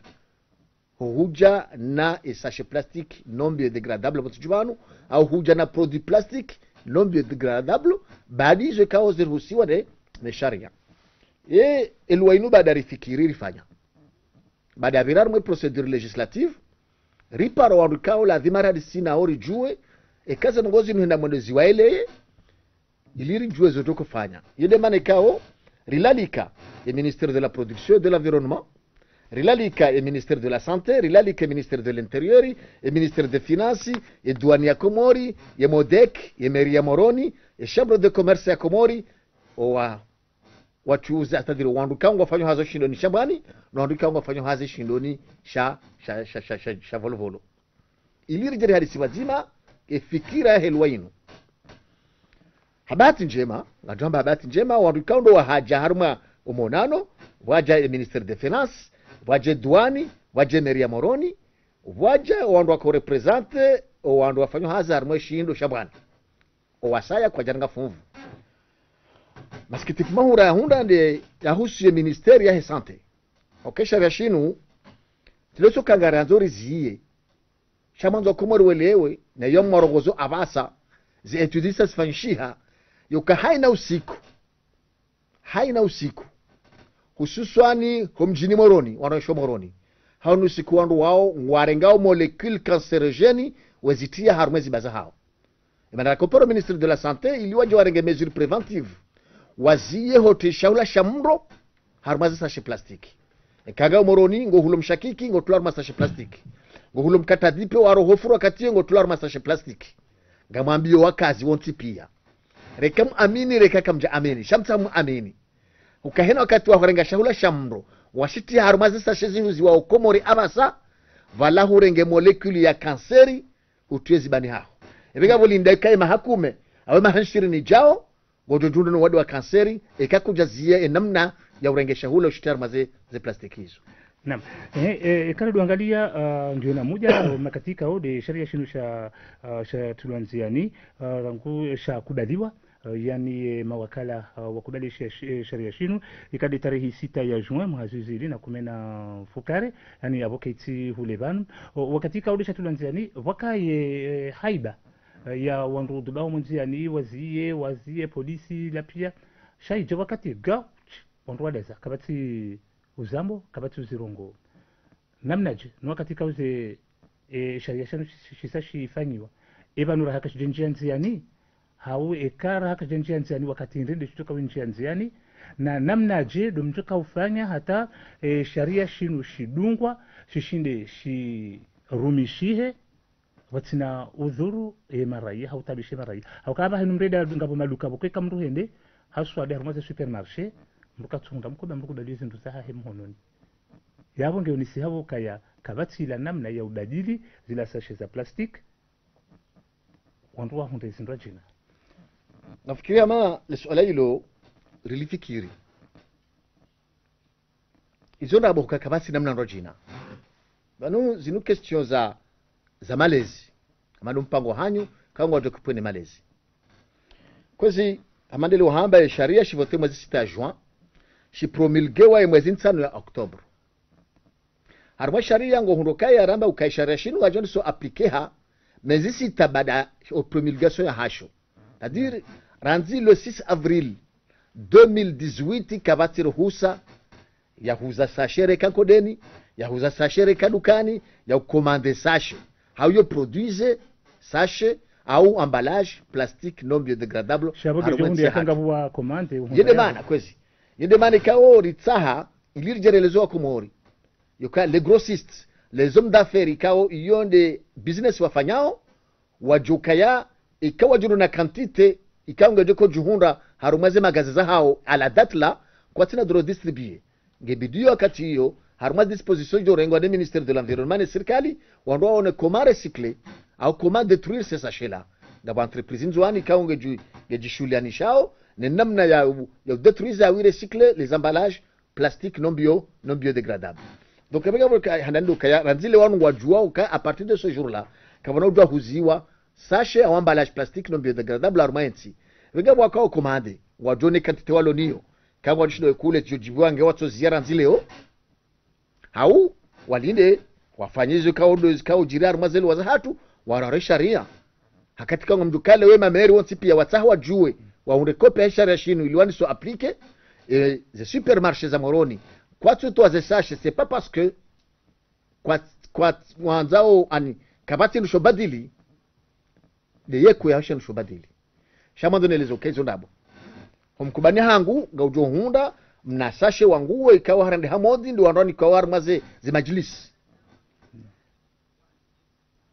ho hudja na e sachet plastique non biodégradable pvantsi dju pvanu, au hudja na produit plastique non biodégradable, baadhwi izo ikao ziruhusiwa ne, ne sharia. E, e loi inu baada rifikiri rifanya. Baada yapvira harimwa e procédure législative, ripara wandru ikao lazima rihadisi nao ridjuwe, eka ze ndrongoo zinu hwenda mwendo ziwaeleye, ili ridjuwe zo toko fanya. Iyo nde mana ikao, rilalika e ministère de la Production et de l'Environnement, rilalika e ministère de la Santé, rilalika e ministère de l'Intérieur, e ministère des Finances, e douane ya Komori, e MODEC, e mairie ya Moroni, e chambre de commerce ya Komori, owa, wachuuza, c'est-à-dire wandru ikao ngwafanyao hazi shindoni sha Mbwani, no wandru ikao ngwafanyao hazi shindoni sha, sha, sha, sha, sha, sha Volovolo. Ili ridje rihadisi pvadzima e fikira yahe loi inu. Ha bahati ndjema, ngamdjo hamba ha bahati ndjema, wandru ikao ndo wahadja harumwa o monano, pvwadja e ministère des Finances, pvwadja e douane, pvwadja e mairie ya Moroni, pvwadja o wandru wako représenter o wandru wafanyao hazi harumwa e shindo sha Mbwani. O wasaya kwadjaranga funvu. Masikitifu mahuu rayahundra nde yahusu ye ministère yahe santé. Oka e sharia shinu, tsi le tsi uka ngariandzo riziye, sha mwandzo Komori welewe, na yo mwarongozo apvasa, ze études zisa zifanyishiha, yoka haina usiku, haina usiku, hususwani ho mdjini Moroni, wandru waishio Moroni, haina usiku wandru wao ngwarengao molécule cancérogène wezitia harumwa e ziba zahao. E mana rakoparo ministère de la Santé ili wadje warenge mesure préventive. Waziye hutria shahula sha mndro harumwa ze sachet plastique. Eka ngawe Moroni, ngohulo mshakiki, ngotula harumwa sachet plastique. Ngohulo mkatadhipe waro hofuru wakati ye, ngotula harumwa sachet plastique. Ngamwambio wakazi wontsi pia. Reka muamini, reka kamdja amini. Sha mtsaha muamini. Uka hena wakati wa hurenga shahula sha mndro, washitia harumwa ze sachet zihuziwao Komori apvasa, pvala hurenge molécule ya kanseri, utrie zibani haho. Epvi ngapvo linda ikaye maha kume, awe maha nshirini djao, ngodjo djundro no wade wa kanseri, eka kudjaziya e namna ya urenge shahula ushitia harumwa ze, ze plastiki izo. Naam. Eh, eh, eka ridjo angalia, ah, ngiyo na muda, o makati ikao nde sharia shinu sha, ah, sha tulwa ndziani, ah, rangu, eh, sha kubaliwa, eh, yaani, eh, mawakala, ah, wakubali sha-, sh-, eh, sharia shinu, ika nde tarehi sita ya juin, mwaha zihwi zili na kume na mfukare, yaani apvo kaitsi hule pvanu. O, wakati ikao nde sha tulwa ndziani, pvwakaye, eh, haiba, eh, ya wandru udubao mndziani, waziye, waziye, polisi, la pia. Sha idja wakati gau, wandru wadaza, kapvatsi uzambo, kapvatsi uzirongo. Namnadje, no wakati ikao ze, e, sharia shanu shi-, shi-, shisa shifanyiwa. Epvanu raha kashidja ndjia ndziani, hau eka raha kashidja ndjia ndziani wakati ndrende shitsoka wendjia ndziani, na namnadje ndo mtsoka ufanya hata, e, sharia shinu shidungwa, shishinde shirumishihe, pvatsina udhuru, e, maraya, hau utaabishe maraya. Hauka apvaha inu mreda ngapvo maduka pvo kweka mndru hende, haswa nde harumwa ze supermarché, mndru katsunda mkoba, mndru kubali zindru zahahe mhononi. Yapvo ngeyo nisi hapvo kaya, kapvatsi ila namna ya ubadili zila sachet za plastique, wandru wahundre zindru djina. Nafikiri ama le suala ilo rilifikiri. Izo ndapvo huka kapvatsi namna ndro djina. Pvanu zinu question za, za malezi. Ama ndo mpango hanyu, kangwa djo kupvwene malezi. Kwezi, hama ndele wahamba ye sharia shivote mwezi sita juin. shipromulguewa ye mwezi ntsanu ya octobre. Harumwa sharia ngohundro kaya ramba ukaya sharia shinu ngashondiso appliquer ha mezi sita baada o promulgation yahasho. C'est-à-dire, randzi le six avril deux mille dix-huit, kapvatsi ruhusa ya huza sachet reka nkodeni, ya huza sachet reka dukani, ya ucommande sachet. Hau yo produire sachet au emballage plastique non biodégradable. Sha pvo harumwa ntsi yahatru. Yende mana, kwezi. Yende mana ikao ritsaha, ili ridjerelezo wa Komori. Yoka les grossistes, les hommes d'affaires, ikao iyo nde business wafanyao, wadjokaya, ikao wadjuru na quantité, ikao ngedjoko djuhundra, harumwa ze magasin zahao, à la date là, kwatsina dro distribuer. Ngebidi yo wakati iyo, harumwa disposition djorengwa ne Ministère de l'Environnement ne sirikali, wandru waone comment recycler, au comment détruire ces sachets-là. Ngapvo entreprise Ndzuani, ikao ngedju-, ngedjishuhulianishao, ne namna ya u-, ya udétruire, ya urecycler les emballages plastiques non bio, non biodégradables. Donc, epveka pvo ka-, handa ndo kaya, randzi le wanu ngwadjuwa uka, à partir de ce jour-là, kapvana udjuwa huziwa, sachet au emballage plastique non biodégradable harumwa entsi. Epveka pvo wakao commande, ngwadjone quantité walo nayo, ka ngwadjishindo ekule, djo djibiwa nge watso ziya randzi leo. Hau, walinde, wafanye izo ikao ndo, ikao djiri harumwa ze loi zahatru, warare sharia. Hakati ka ngomdjo kale we mameri wontsi pia watsaha wadjuwe, wahundre copie ya sharia shinu ili wandiso appliquer, eh, ze supermarché za Moroni. Kwatsu towa ze sachet, c'est pas parce que kwa, kwa, wandzao ani, kapvatsi ndrusho badili, nde yeko ya hosha ndrusho badili. Sha mwandzo nelezo uka izo ndrabo. Ho mkubani hangu, ngaudjo hundra, mna sachet wa nguo, ikao harende hamodzi, ndo wandru wanikao harumwa ze, ze majlis.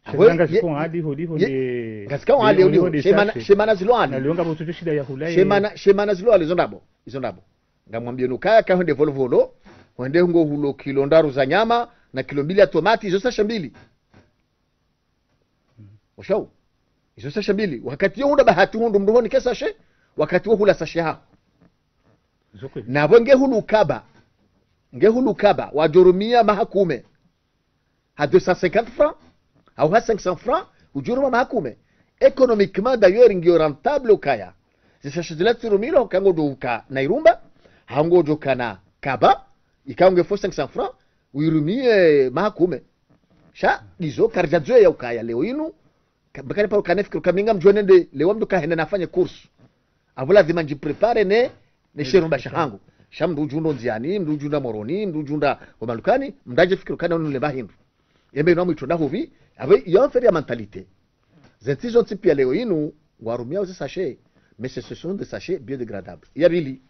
Apvo, shemana ye, ngazikao ye, hali holiho ye, nde, ngazikao hali holiho, nde shemana, sachet. Shemana zilo hali. Na leo ngapvo tsotsho shinda ya hula ye. Shemana, shemana zilo hali, izo ndrabo, izo ndrabo. Ngamwambio nukaya ka hwende Volovolo, hwende ngohulo kilo ndraru za nyama, na kilo mbili ya tomati, izo sachet mbili. Washau. Izo sachet mbili. Wakati yo hundra bahati hundru mndru honike sachet, wakati wo hula sachet haho. Zo kweli. Na pvo nge hulu kaba. Nge hulu kaba, wadjorumia maha kume. Ha deux cent cinquante francs, hau ha cinq cents francs, udjoruma maha kume. Économiquement, d'ailleurs, ngiyo rentable ukaya. Ze sachet zila tsirumilo, ka ngodjo uka na irumba, hau ngodjo kana kaba, ikao nge faut cinq cents francs, uirumie maha kume. Sha, ndizo karidja dzoweya ukaya leo inu, ka-, bakari paro kane fikira uka mi ngamdjo nende, leo mndru kahenda nafanye course. Apvo lazima ndjipréparer ne, ne sherumba shahangu. Sha mndru udjundra Ndziani, mndru udjundra Moroni, mndru udjundra Omalukani, mndru adje fikira uka nanu nile pvahindru. Yembe inu amwitso ndahupvi, apvo iyo affaire ya mentalité. Zentsi zontsi pia leo inu, ngwarumiao ze sachet, mais ce, ce sont des sachets biodégradables. Ya pvili,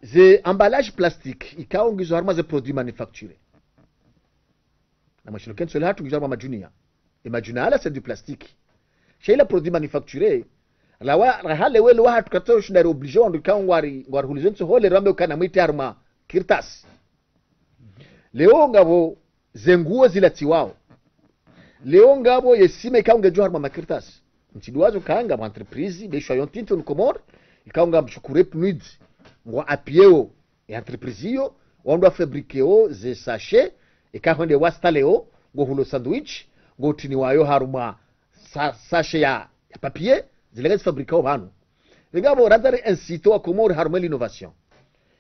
ze emballage plastique, ikao ngizo harumwa ze produits manufacturés. Na mashino kentso le hatru ngizo harumwa majunia. E majunia yala c'est du plastique. Sha ila produit manufacturé, rawa, raha lewo le wahatru katso shinda ri obligé wandru ikao ngwari, ngwari hulizo ntsohole rambe ukana mwite harumwa kartasi. Leo ngapvo ze nguo zilatsiwao. Leo ngapvo ye sima ikao ngedjo harumwa makartasi. Ntsi duwazo ka ngapvo entreprise, be shwa yo ntiti hunu Komori, ikao ngamshukuru PNUD, ngwa appuyer o, e entreprise iyo, wandru wa fabriquer o, ze sachet, eka hwende wa stalleo, ngo hulo sandwich, ngo tiniwayo harumwa sa-, sachet ya, ya papier, zile ngazi fabriquer o pvanu. Pvengapvo randza ri inciter wa Komori harumwa l'innovation.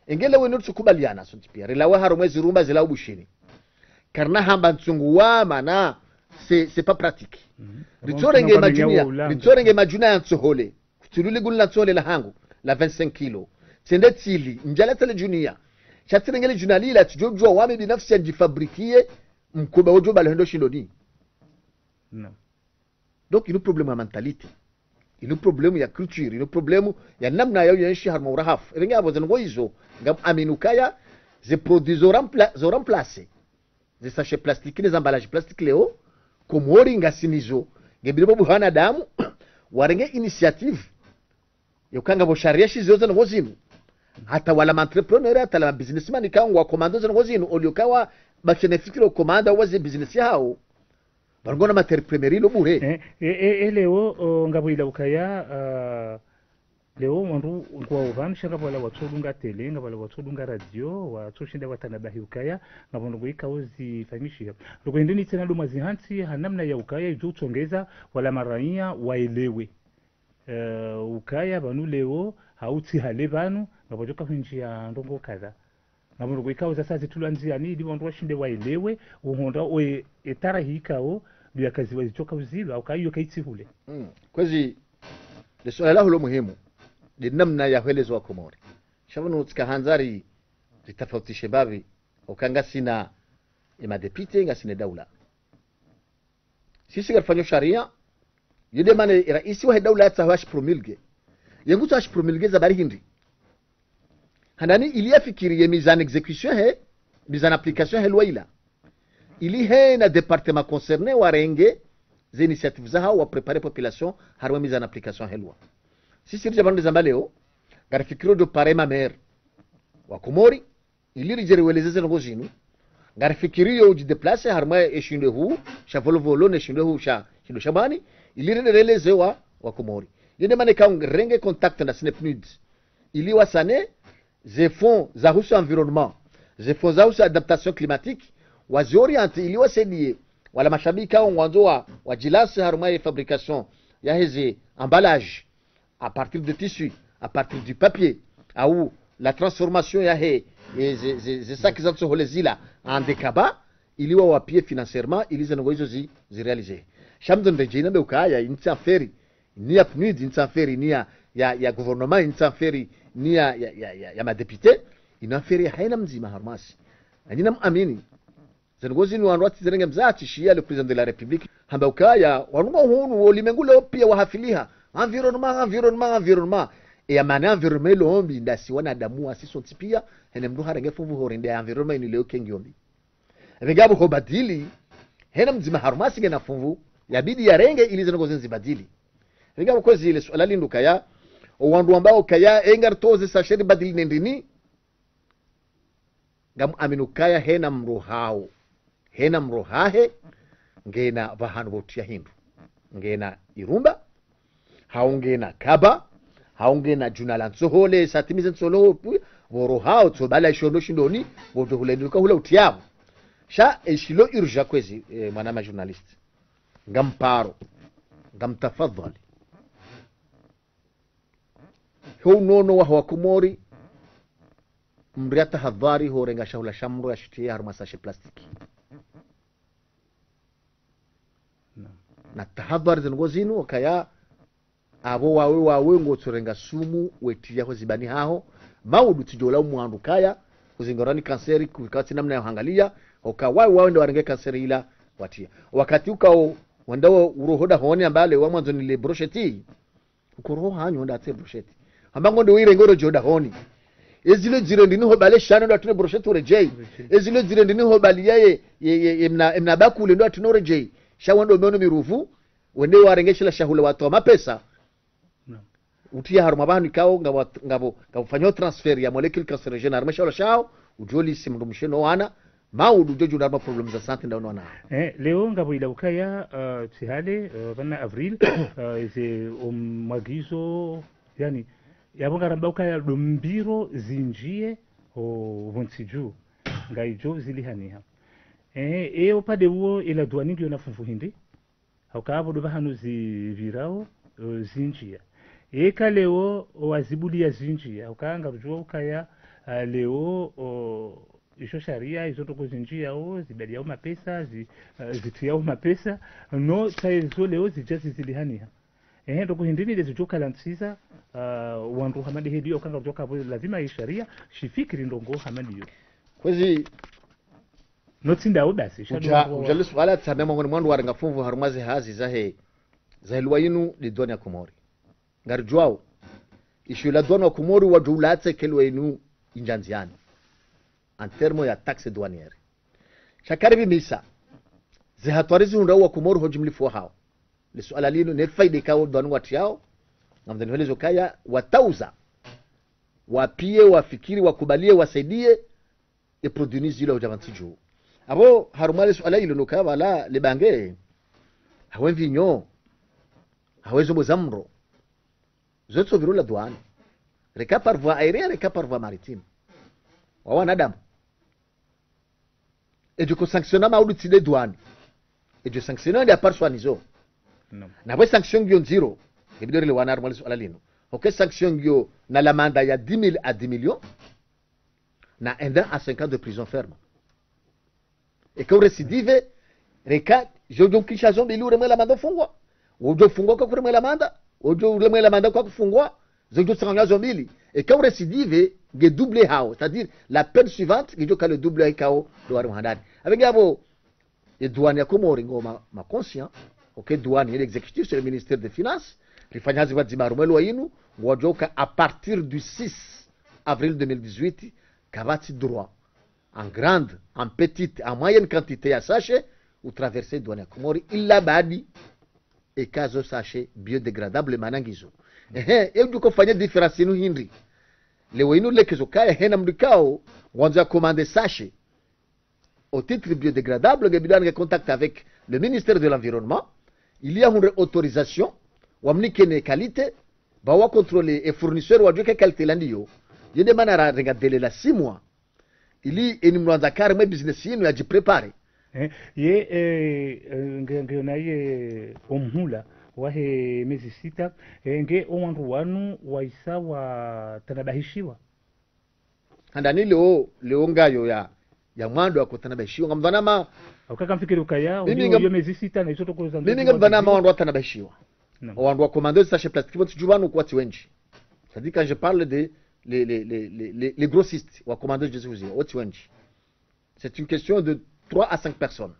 Engele wenu tsukubaliana sontsi pia, rilawe harumwa zirumba zila ubushini. Karina hamba ntsungu wa mana, c'est, c'est pas pratique. Mhm. Ritsorenge majunia, ritsorenge majunia ya ntsohole. Kutsululi gulu la ntsohole la hangu, la vingt-cinq kilos. Tsende tsili, ndjala tsele junia. Sha tsirenge le junia lila, tsidjodjuwa wami binafsi ya ndjifabriquer, mkoba wodjo bala hendo shindoni. Non. Donc, inu problème ya mentalité. Inu problème ya culture, inu problème ya namna ya uyenshi harumwa urahafu. Epvenge apvo ze ndrongo izo, ngam amini ukaya, ze produits zo rempla-, zo remplacer. Ze sachet plastique, ne ze emballage plastique leo, Komori ngasinazo. Ngebidi pvo pvo wanadamu, warenge initiative. Yo ka ngapvo sharia shizio ze ndrongo zinu. Hata wala ma entrepreneur, hata wala ma businessman, ikao ngwa commande ze ndrongo zinu, olio kawa, bakene fikira o commande wa ze business yahao. Pvanu ngona matière première ilo bure. Eh, eh, eh, eh, leo, o, ngapvo ila ukaya, ah, leo wandru ngwao pvanu sha ngapvo wala watsodunga télé, ngapvo wala watsodunga radio, watsoshinda watanabahi ukaya, ngapvo ndrongo ikao zifanyishiha. Ndrongo hindri ni tsena ndo mwazihantsi, ha namna ya ukaya, idjo utsongeza, wala maraiya, waelewe. Eh, ukaya pvanu leo, hau tsi hale pvanu, ngapvo djoka hwindjia ndrongoo kadha. Ngapvo ndrongoo ikao zasa zitulwa ndziani, ili wandru washinde waelewe, uhonda oye, etarahi ikao, ndo yakaziwa zidjoka uzilwa, ukaya iyo kaitsi hule. Mm. Kwezi, le suala laho lo muhimu, nde namna ya hweleza wa Komori. Sha pvanu tsika handza ri, ritafautishe mbapvi, uka ngasina, e madepite, ngasina daula. Sisi ngarifanyo sharia, yo nde mana raisi wahe daula yatsaho ashi promulguer. Ye ngutsaho ashi promulguer za bari hindri. Handani ili yafikiri ye mise en exécution he, mise en application he loi ila. Ili hena département concerné warenge ze initiative zahao wa préparer population harumwa mise en application he loi. Sisi ridja pvanu rizamba leo, ngarifikiri ndo pare ma maire wa Komori, ili ridje riweleze ze ndrongoo zinu. Ngarifikiriyo udji déplacer harumwa eshindo huu sha Volovolo ne shindo huu sha shindo sha Mwani, ili rende releze wa, wa Komori. Yo nde mana ikao ngarenge contact na sine PNUD. Ili wasane, ze fonds zahusu environnement, ze fonds zahusu adaptation climatique, wazi orienter ili wasaidie, wala mashababi ikao ngwandzo wa, wadjilance harumwa ye fabrication ya heze emballage, à partir de tissu, à partir du papier, au la transformation ya he, e, ze, ze, ze sacs za ntsohole zila, en des cabas, ili wawapie financièrement, ili ze ndrongoo izo zi, zi réaliser. Sha mdo ndedje inambe ukaya, intsi affaire, ni ya PNUD, intsi affaire, ni ya, ya, ya gouvernement, intsi affaire, ni ya, ya, ya, ya, ya madepite, ina affaire ya haina mdzima harumwasi. Anyi namuamini. Ze ndrongoo zinu wandru watsi zirenge mzaha tsi shiya le président de la République. Hamba ukaya, wandru ngwa hunu, wo limengu leo pia wahafiliha. Environnement, environnement, environnement. E ya mana environnement ilo mbi, ndasi wanadamu wasi sontsi pia, hene mndru harenge funvu horende environnement inu leo kengi yo mbi. Ringapvo hobadili, hena mdzima harumwasi ngena funvu, yabidi yarenge ili ze ndrongoo zinu zibadili. Ringapvo kwezi le suala linu kaya, o wandru wambao kaya, e ngaritoze sashe ribadili nendrini, ngamuamini ukaya hena mdru hawo, hena mdru hahe, ngena pvahanu pvo utriya hindru. Ngena irumba, hau ngena kaba, hau ngena djuna la ntsohole, satimize ntsohole, pvo ro hawo, tso bala ishondo shindoni, pvo ndo hule nduka hula utriyapvo. Sha, eshilo urgent kwezi, eh, mwanama journaliste. Ngamparo, ngamtafadhali. Ho unono waho wa Komori, mdru yatahadhari ho renga shahula sha mdru yashitriye harumwa sashe plastiki. Naam. Na tahadhari ze ndrongoo zinu, ukaya, apvo wawe, wawe ngotsorenga sumu, wetriya ho zibani haho, maudu tsidjola umwandru kaya, uzingarani kanseri, kuvika tsi namna ya uhangaliya, uka wawe, wawe nde warenge kanseri ila, watriya. Wakati ukao, wenda wo uroho dahoni ambale, wamwandzo nile brosheti, ukoroho hanyu nda tse brosheti. Hamba ngo nde wire ngoro djo dahoni. Ezilo dzire ndini ho bale shano ndo atrine brosheti uredjei. Ezilo dzire ndini ho bali ya ye, ye, ye, ye mna, ye mna bakule ndo atrine uredjei. Sha wendo meno miruvu, wende warenge shila shahula watowa mapesa. Naam. Utriya harumwa pvahanu ikao ngapvo, ngapvo, ngapvo fanyo transfert ya molécule cancérigène harumwa shahula shaho, udjolisi mdrumshe no wana, maudu udjo djuna harumwa problème za santé ndao no wana. Eh, leo ngapvo ila ukaya, eh, tsi hale, eh, pvanu avril, eh, ze omwagizo, yani, yapvo ngaramba ukaya ndo mbiro zindjiye, o, pvontsi dju, ngaidjo zilihaniha. Eh, e upande uwo ila duwani ngiyo na funvu hindri, hauka apvo ndo pvahanu zipvirao, eh, zindjiya. Eka leo, wazibuliya zindjiya. Hauka ngarudjuwa ukaya, ah, leo, o, isho sharia, izo ndrongoo zindjiyao, zibaliao mapesa, zi, eh, zitriyao mapesa. No, tsa izo leo zidja zizilihaniha. Ehe, ndrongoo hindri nile zidjo kala ntsiza, ah, wandru hama nde heli, hauka ngarudjuwa ukaya pvo lazima ye sharia, shifikiri ndrongoo hama ndiyo. Kwezi, no tsi ndawo basi, sha udja, ndo udja le suala tsame mwangoni mwa wandru warenga funvu harumwa ze hazi zahe, zahe lwa inu nde duwani ya Komori. Ngaridjuwao, isho la duwani wa Komori wadjo ulatse ke lwa inu indja ndziani. En terme ya taxe douanière. Sha karibu misa, ze hatwari zihundrao wa Komori ho jimlifu wahawo. Le suala linu, ne faida ikao duwani watriyao, ngamdhani hwelezo kaya, watauza, wapiye, wafikiri, wakubaliye, wasaidiye, e produit ni zilo hudja pvantsi dju. Apvo, harumwa le suala ilo no kaya pvala le bange, hawe mvinyo, hawe zombo za mdro. Zo tso pviro la duwani. Reka par voie aérienne, reka par voie maritime. Wa wanadamu. Edjo ko sanctionna maudu tsi nde duwani. Edjo sanctionna nde aparswani zo. Naam. Na pvwe sanction ngiyo ndziro. Ngebidi rielewane harumwa le suala linu. Ok, sanction ngiyo na l'amende ya dix mille à dix millions, na un an à cinq ans de prison ferme. Eka urécidive, reka, zo udjo kisha zo mbili uremwe l'amende ufungwa. Udjo fungwa kwa kuremwe l'amende, udjo uremwe l'amende kwa kufungwa, zo udjo tsanganywa zo mbili. Eka urécidive, nge double hao, c'est-à-dire la peine suivante, ngedjo ka le double hao, ndo wari mhandani. Avec ngapvo, ye douane ya Komori ngo ma, ma conscient, ok, douane, ye exécutif, c'est le ministère des Finances, rifanya hazi pvadzima harumwa le wa inu, ngwadjo ka à partir du six avril deux mille dix-huit, kapvatsi droit, en grande, en petite, en moyenne quantité ya sachet, utraverse douane ya Komori, illa baada, eka zo sachet biodégradable mana ngizo. Ehe, e udjo ka ufanya différence inu hindri. Leo inu lekezo kaya hena mdru ikao, ngwandzo ya commande sachet au titre biodégradable, ngebidi anike contact avec le ministère de l'Environnement, ili yahundre autorisation, wamnike ne qualité, ba wa contrôler e fournisseur wadjuwe ke qualité la ndiyo. Yende mana rarenga délai la six mois. Ili eni mdru andza kari mwe business yinu yadjipréparer. Eh, ye, eh, eh, nge, nge naye omhula wahe mezi sita, eh, nge owandru wanu waisa watanabahishiwa. Handani leo, leo ngayo ya, ya mwando ya kutanabahishiwa. Ngamdhwani hama, Ukaka mfikiri ukaya, mimi uliyo ngam-, yo mezi sita na iso tokolo za mimi ngamdhwani hama wandru watanabahishiwa. Naam. Owandru wa commande sachet plastique, pvo ntsi djuu pvanu kwatsi wendji. C'est-à-dire quand je parle de les, les, les, les, les, les grossistes, wa commande je suis, wotsi wendji. C'est une question de trois à cinq personnes.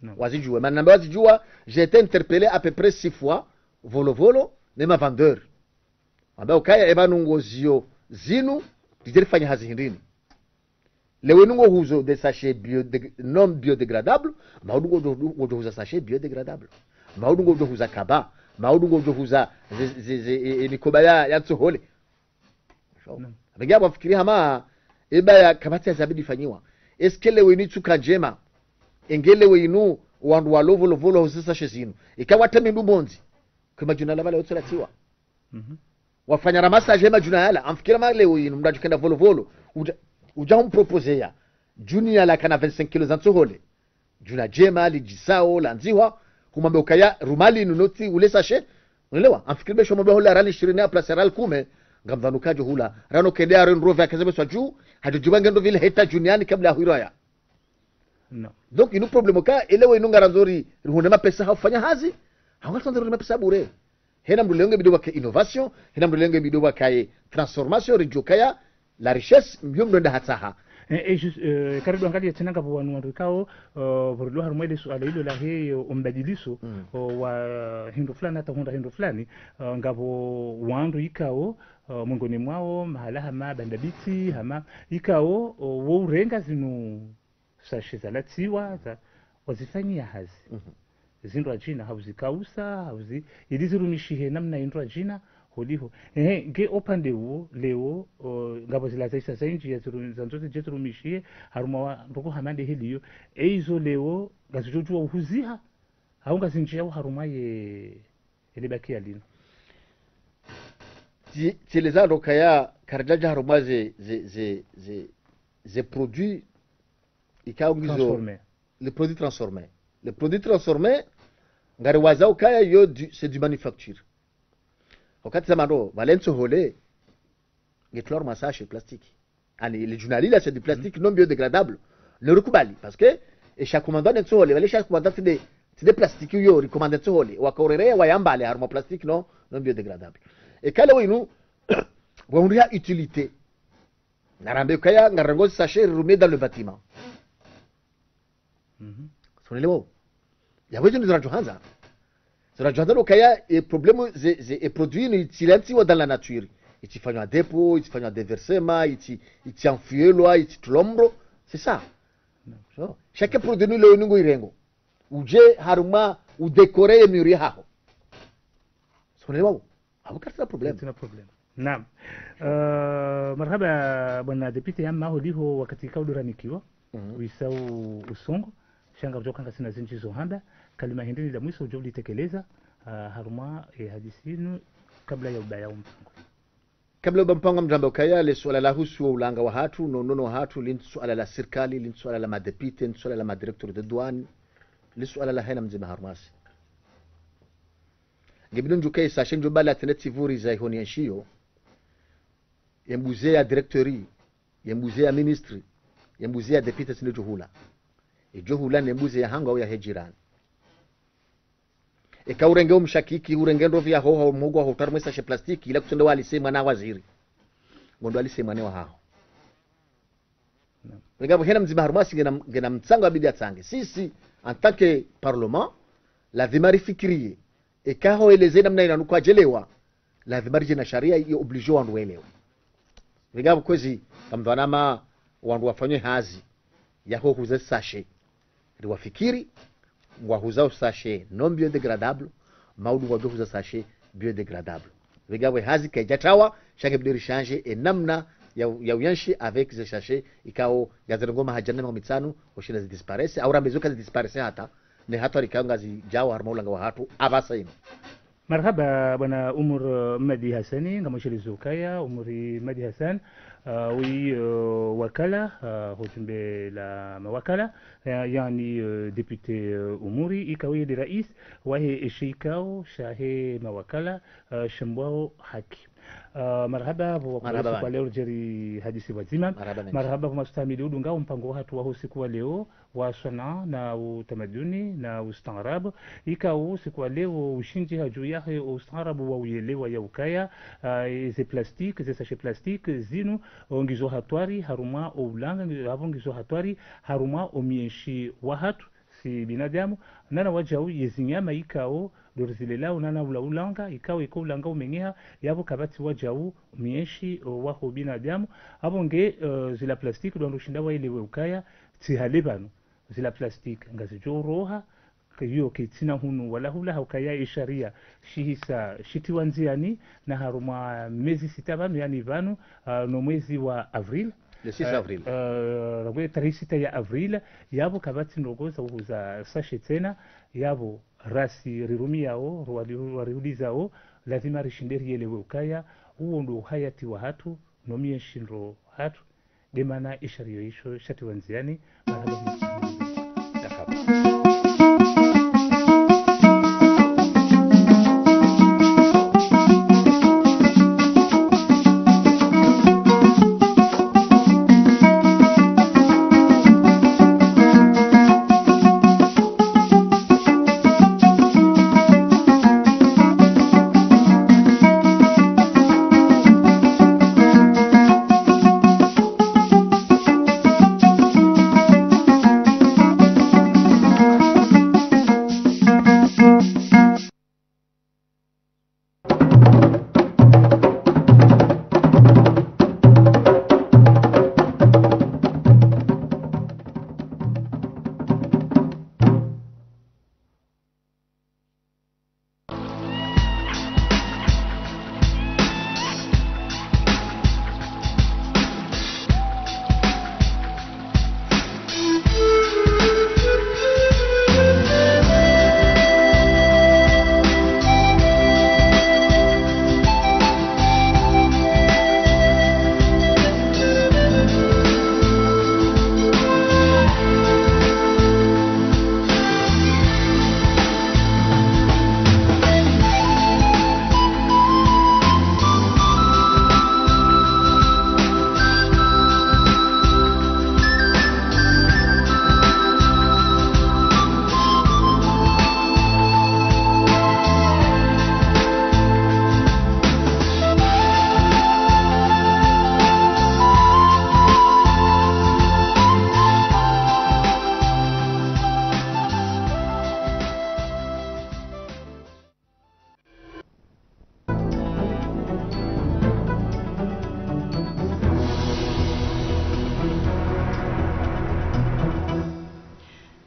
Naam. Wazidjuwa, mana namba wazidjuwa, j'ai été interpellé à peu près six fois, Volovolo, ne ma vendeur. Wamba ukaya epvanu ngoziyo zinu, ridje rifanye hazi hindrini. Leo inu ngohuzo des sachets biodég-, non biodégradables, maudu ngodjo, ngodjo huza sachet biodégradable. Maudu ngodjo huza kaba, maudu ngodjo huza ze, ze, ze, e, e, mikoba ya, ya ntsohole. Naam. Apvenge apvo mfikiri hama, eba ya kapvatsi ya zabidi fanyiwa. Est-ce que leo inu itsuka ndjema? Enge leo inu, wandru walo Volovolo huza sachet zinu. Ika wata mindru mbondzi. Kwe madjuna la pvala yotso latsiwa. Mhm. Wafanya ramassage ye madjuna yala. Amfikiri hama leo inu, mdru adjo kenda Volovolo. Udja, udja humproposer ya. Djuni yala kana vingt-cinq kilos za ntsohole. Djuna ndjema, lidjisao, landzihwa. Humwambe ukaya, ruma linu notsi, ule sachet. Unaelewa? Amfikiri be sho mdru hula rali shirini à place rali kume. Ngamdhwani ukadjo hula. Rano kede aro ndrove akeze beswa djuu. Hadjo djiwa nge ndrove ile heta djuni yani kabla ya hwiraya. Non. Donc, inu problème ka, eleo inu ngarandzo ri, rihundre mapesa ha ufanya hazi, ha ngarandzo ri mapesa bure. Hena mdru leo ngebidi wake innovation, hena mdru leo ngebidi wake transformation, ridjo kaya, la richesse, mbiyo mdru nda hatsaha. Eh, eh, just, eh, karibu angalia tsena ngapvo wanu wandru ikao, eh, pvo ridjo harumwa ile suala ilo lahe, eh, ombadiliso, mm, o wa hindru fulani, hata hundra hindru fulani, eh, ngapvo wandru ikao, eh, mwengoni mwao, mahala hama, Bandabitsi, hama, ikao, o, wo urenga zinu sachet zalatsiwa, za, wazifanyia hazi. Mhm. Zindru adjina, hauzikausa, hauzi, ili zirumishihe namna indru adjina, holiho. Ehe, nge opvande uwo, leo, o, ngapvo zila zaisa zaindji ya ziru-, zandzo zidje zirumishihe, harumwa wa, ndoko hama nde heliyo. Eizo leo, ngazidjo djuwa uhuziha, hau ngazindjiya uharumwa ye, ele bakia linu. Tsi-, tsieleza ndo kaya karidjadja harumwa ze, ze, ze, ze, ze produits ikao ngizo transformés. Les produits transformés. Les produits transformés, ngariwaza ukaya yo du, c'est du manufacture. Wakati zamani, pvale ntsohole, ngetulwa harumwa sachet plastique. Ani, le djuna lila, c'est du plastique non biodégradable. Ne rikubali, parce que, e sha commandwa ne ntsohole, pvale sha commandwa tsi de, tsi de plastique yo, ri commande ntsohole, waka urere, wayambale, harumwa plastique non, non biodégradable. Eka leo inu, wahundriha utilité. Narambe kaya, ngarango sachet, rirumie dans le bâtiment. Mhm. Sonelewo. Yapvo izo ndizo radjo handza. Zo radjo handza ndo kaya, e problème ze, ze, e produit inu itsilantsiwa dans la nature. Itsifanywa dépôt, itsifanywa déversement, itsi, itsi enfouilwa, itsitulwa mro. C'est ça. Non. So, chaque produit inu leo inu ngo irengo. Udje harumwa udécorer ye mur yahaho. Sonelewo. Apvo karitsina problème. Karitsina problème. Naam. Eh, marahaba, bwana député, hama holiho wakati kauduranikiwa. Mhm. Wisa u-, usongo. Sha ngapvo djo ka ngasina zindji zo hamba. Kalima hindri ni la mwiso udjo ulitekeleza, ah, harumwa, eh, hadisi inu kabla ya ubaya ompango. Kabla uba mpango mdjambe ukaya, le suala lahusu wo ulanga wahatru, no, no, no hatru, li ntsi suala la sirikali, li ntsi suala la madéputé, li ntsi suala la madirecteur de douane, li suala la hena mdzima harumwasi. Ngebidi ndjuke sachet ndjo bala tsende tsivuriza iho nienshio. Ye mbuzi ya directeur, ye mbuzi ya ministre, ye mbuzi ya député tsi ndedjo hula. Edjo hula ne mbuzi ya hangu au yahe jirani. Eka urenge omshakiki, urenge ndrovi ya hoho, mhogo wa hoho, utrarumwe sachet plastique, ila kutsende walise mwana waziri. Ngondo walise mwana wa haho. Pvengapvo hena mdzima harumwa si ngena, ngena mtsango yabidi yatsange. Sisi, en tant que parlement, lazima rifikirie. Eka ho eleze namna ina nukwa djelewa, lazima ridje na sharia i oblige wandru welewe. Pvengapvo kwezi, kamdhwanama wandru wafanye hazi, yaho huza sachet. Riwafikiri, ngwahuzao sachet non biodégradable, maudu ngwadjo huza sachet biodégradable. Pvengapvo hazi kaidjatawa, sha ngebidi rishanje e namna ya, ya uyenshi avec ze sachet, ikao ngazirengo maha djana na mengo mitsanu, oshinda zidisparaisse, au rambe zo kazidisparaisse hata, ne hatwari ikao ngazidjao harumwa ulanga wahatru, apvasa inu. Marahaba, bwana Umuri, eh, Mmadi Hassani, ngamwishilizo ukaya, Umuri Mmadi Hassan, eh, wi, eh, wakala, eh, ho djumba la mawakala, eh, yaani, eh, député, eh, Umuri, ikao ye nde rais wahe eshe ikao shahe mawakala, eh, shambwao haki. Eh, marahaba, pvo wakubalia siku ya leo ridje rihadisi pvwadzima. Marahaba, pvo masutamili udunga ompango wahatru waho siku wa leo, wa swana na utamaduni na ustaarabu. Ikao siku wa leo ushindji hadju yahe ustaarabu wa uyelewa ya ukaya, ah, ze plastique, ze sachet plastique, zinu, o ngizo hatwari harumwa o ulanga, ngi-, apvo ngizo hatwari harumwa o mienshi wahatru si binadamu, nana wadjau ye zinyama ikao ndo rizilelao, nana ula ulanga, ikao iko ulanga umenyeha, yapvo kapvatsi wadjau mienshi, o, waho binadamu. Apvo nge, eh, zila plastique ndo wandru shinda waelewe ukaya, tsi hale pvanu. Zila plastique ngazidjo roha, ke-, iyo ketsina hunu wala hula ha ukaya e sharia shihisa shitiwa ndziani na harumwa mezi sita pvanu, yaani pvanu, ah, no mwezi wa avril. Le six avril. Eh, eh, ragwe tarehi sita ya avril, yapvo kapvatsi ndrongoo za uhuza sachet tsena, yapvo rasi rirumiao, rwali-, rwariulizao, lazima rishinde rielewe ukaya, uwo ndo uhayati wahatru, no mienshi ndro hatru, nde mana e sharia isho shatiwa ndziani, marahaba.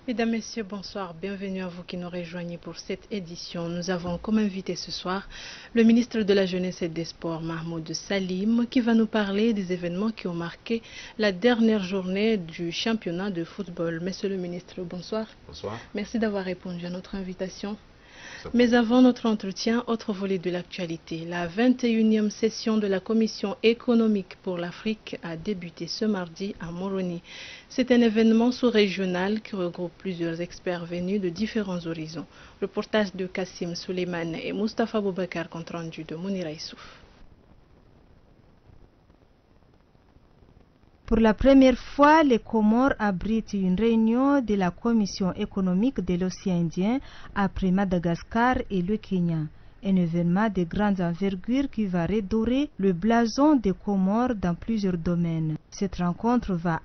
Mesdames, Messieurs, bonsoir. Bienvenue à vous qui nous rejoignez pour cette édition. Nous avons comme invité ce soir le ministre de la Jeunesse et des Sports, Mahmoud Salim, qui va nous parler des événements qui ont marqué la dernière journée du championnat de football. Monsieur le ministre, bonsoir. Bonsoir. Merci d'avoir répondu à notre invitation. Mais avant notre entretien, autre volet de l'actualité. La vingt et unième session de la Commission économique pour l'Afrique a débuté ce mardi à Moroni. C'est un événement sous-régional qui regroupe plusieurs experts venus de différents horizons. Reportage de Kassim Suleiman et Mustapha Boubacar, compte rendu de Mounira Issouf. Pour la première fois, les Comores abritent une réunion de la Commission économique de l'océan Indien après Madagascar et le Kenya. Un événement de grande envergure qui va redorer le blason des Comores dans plusieurs domaines. Cette rencontre va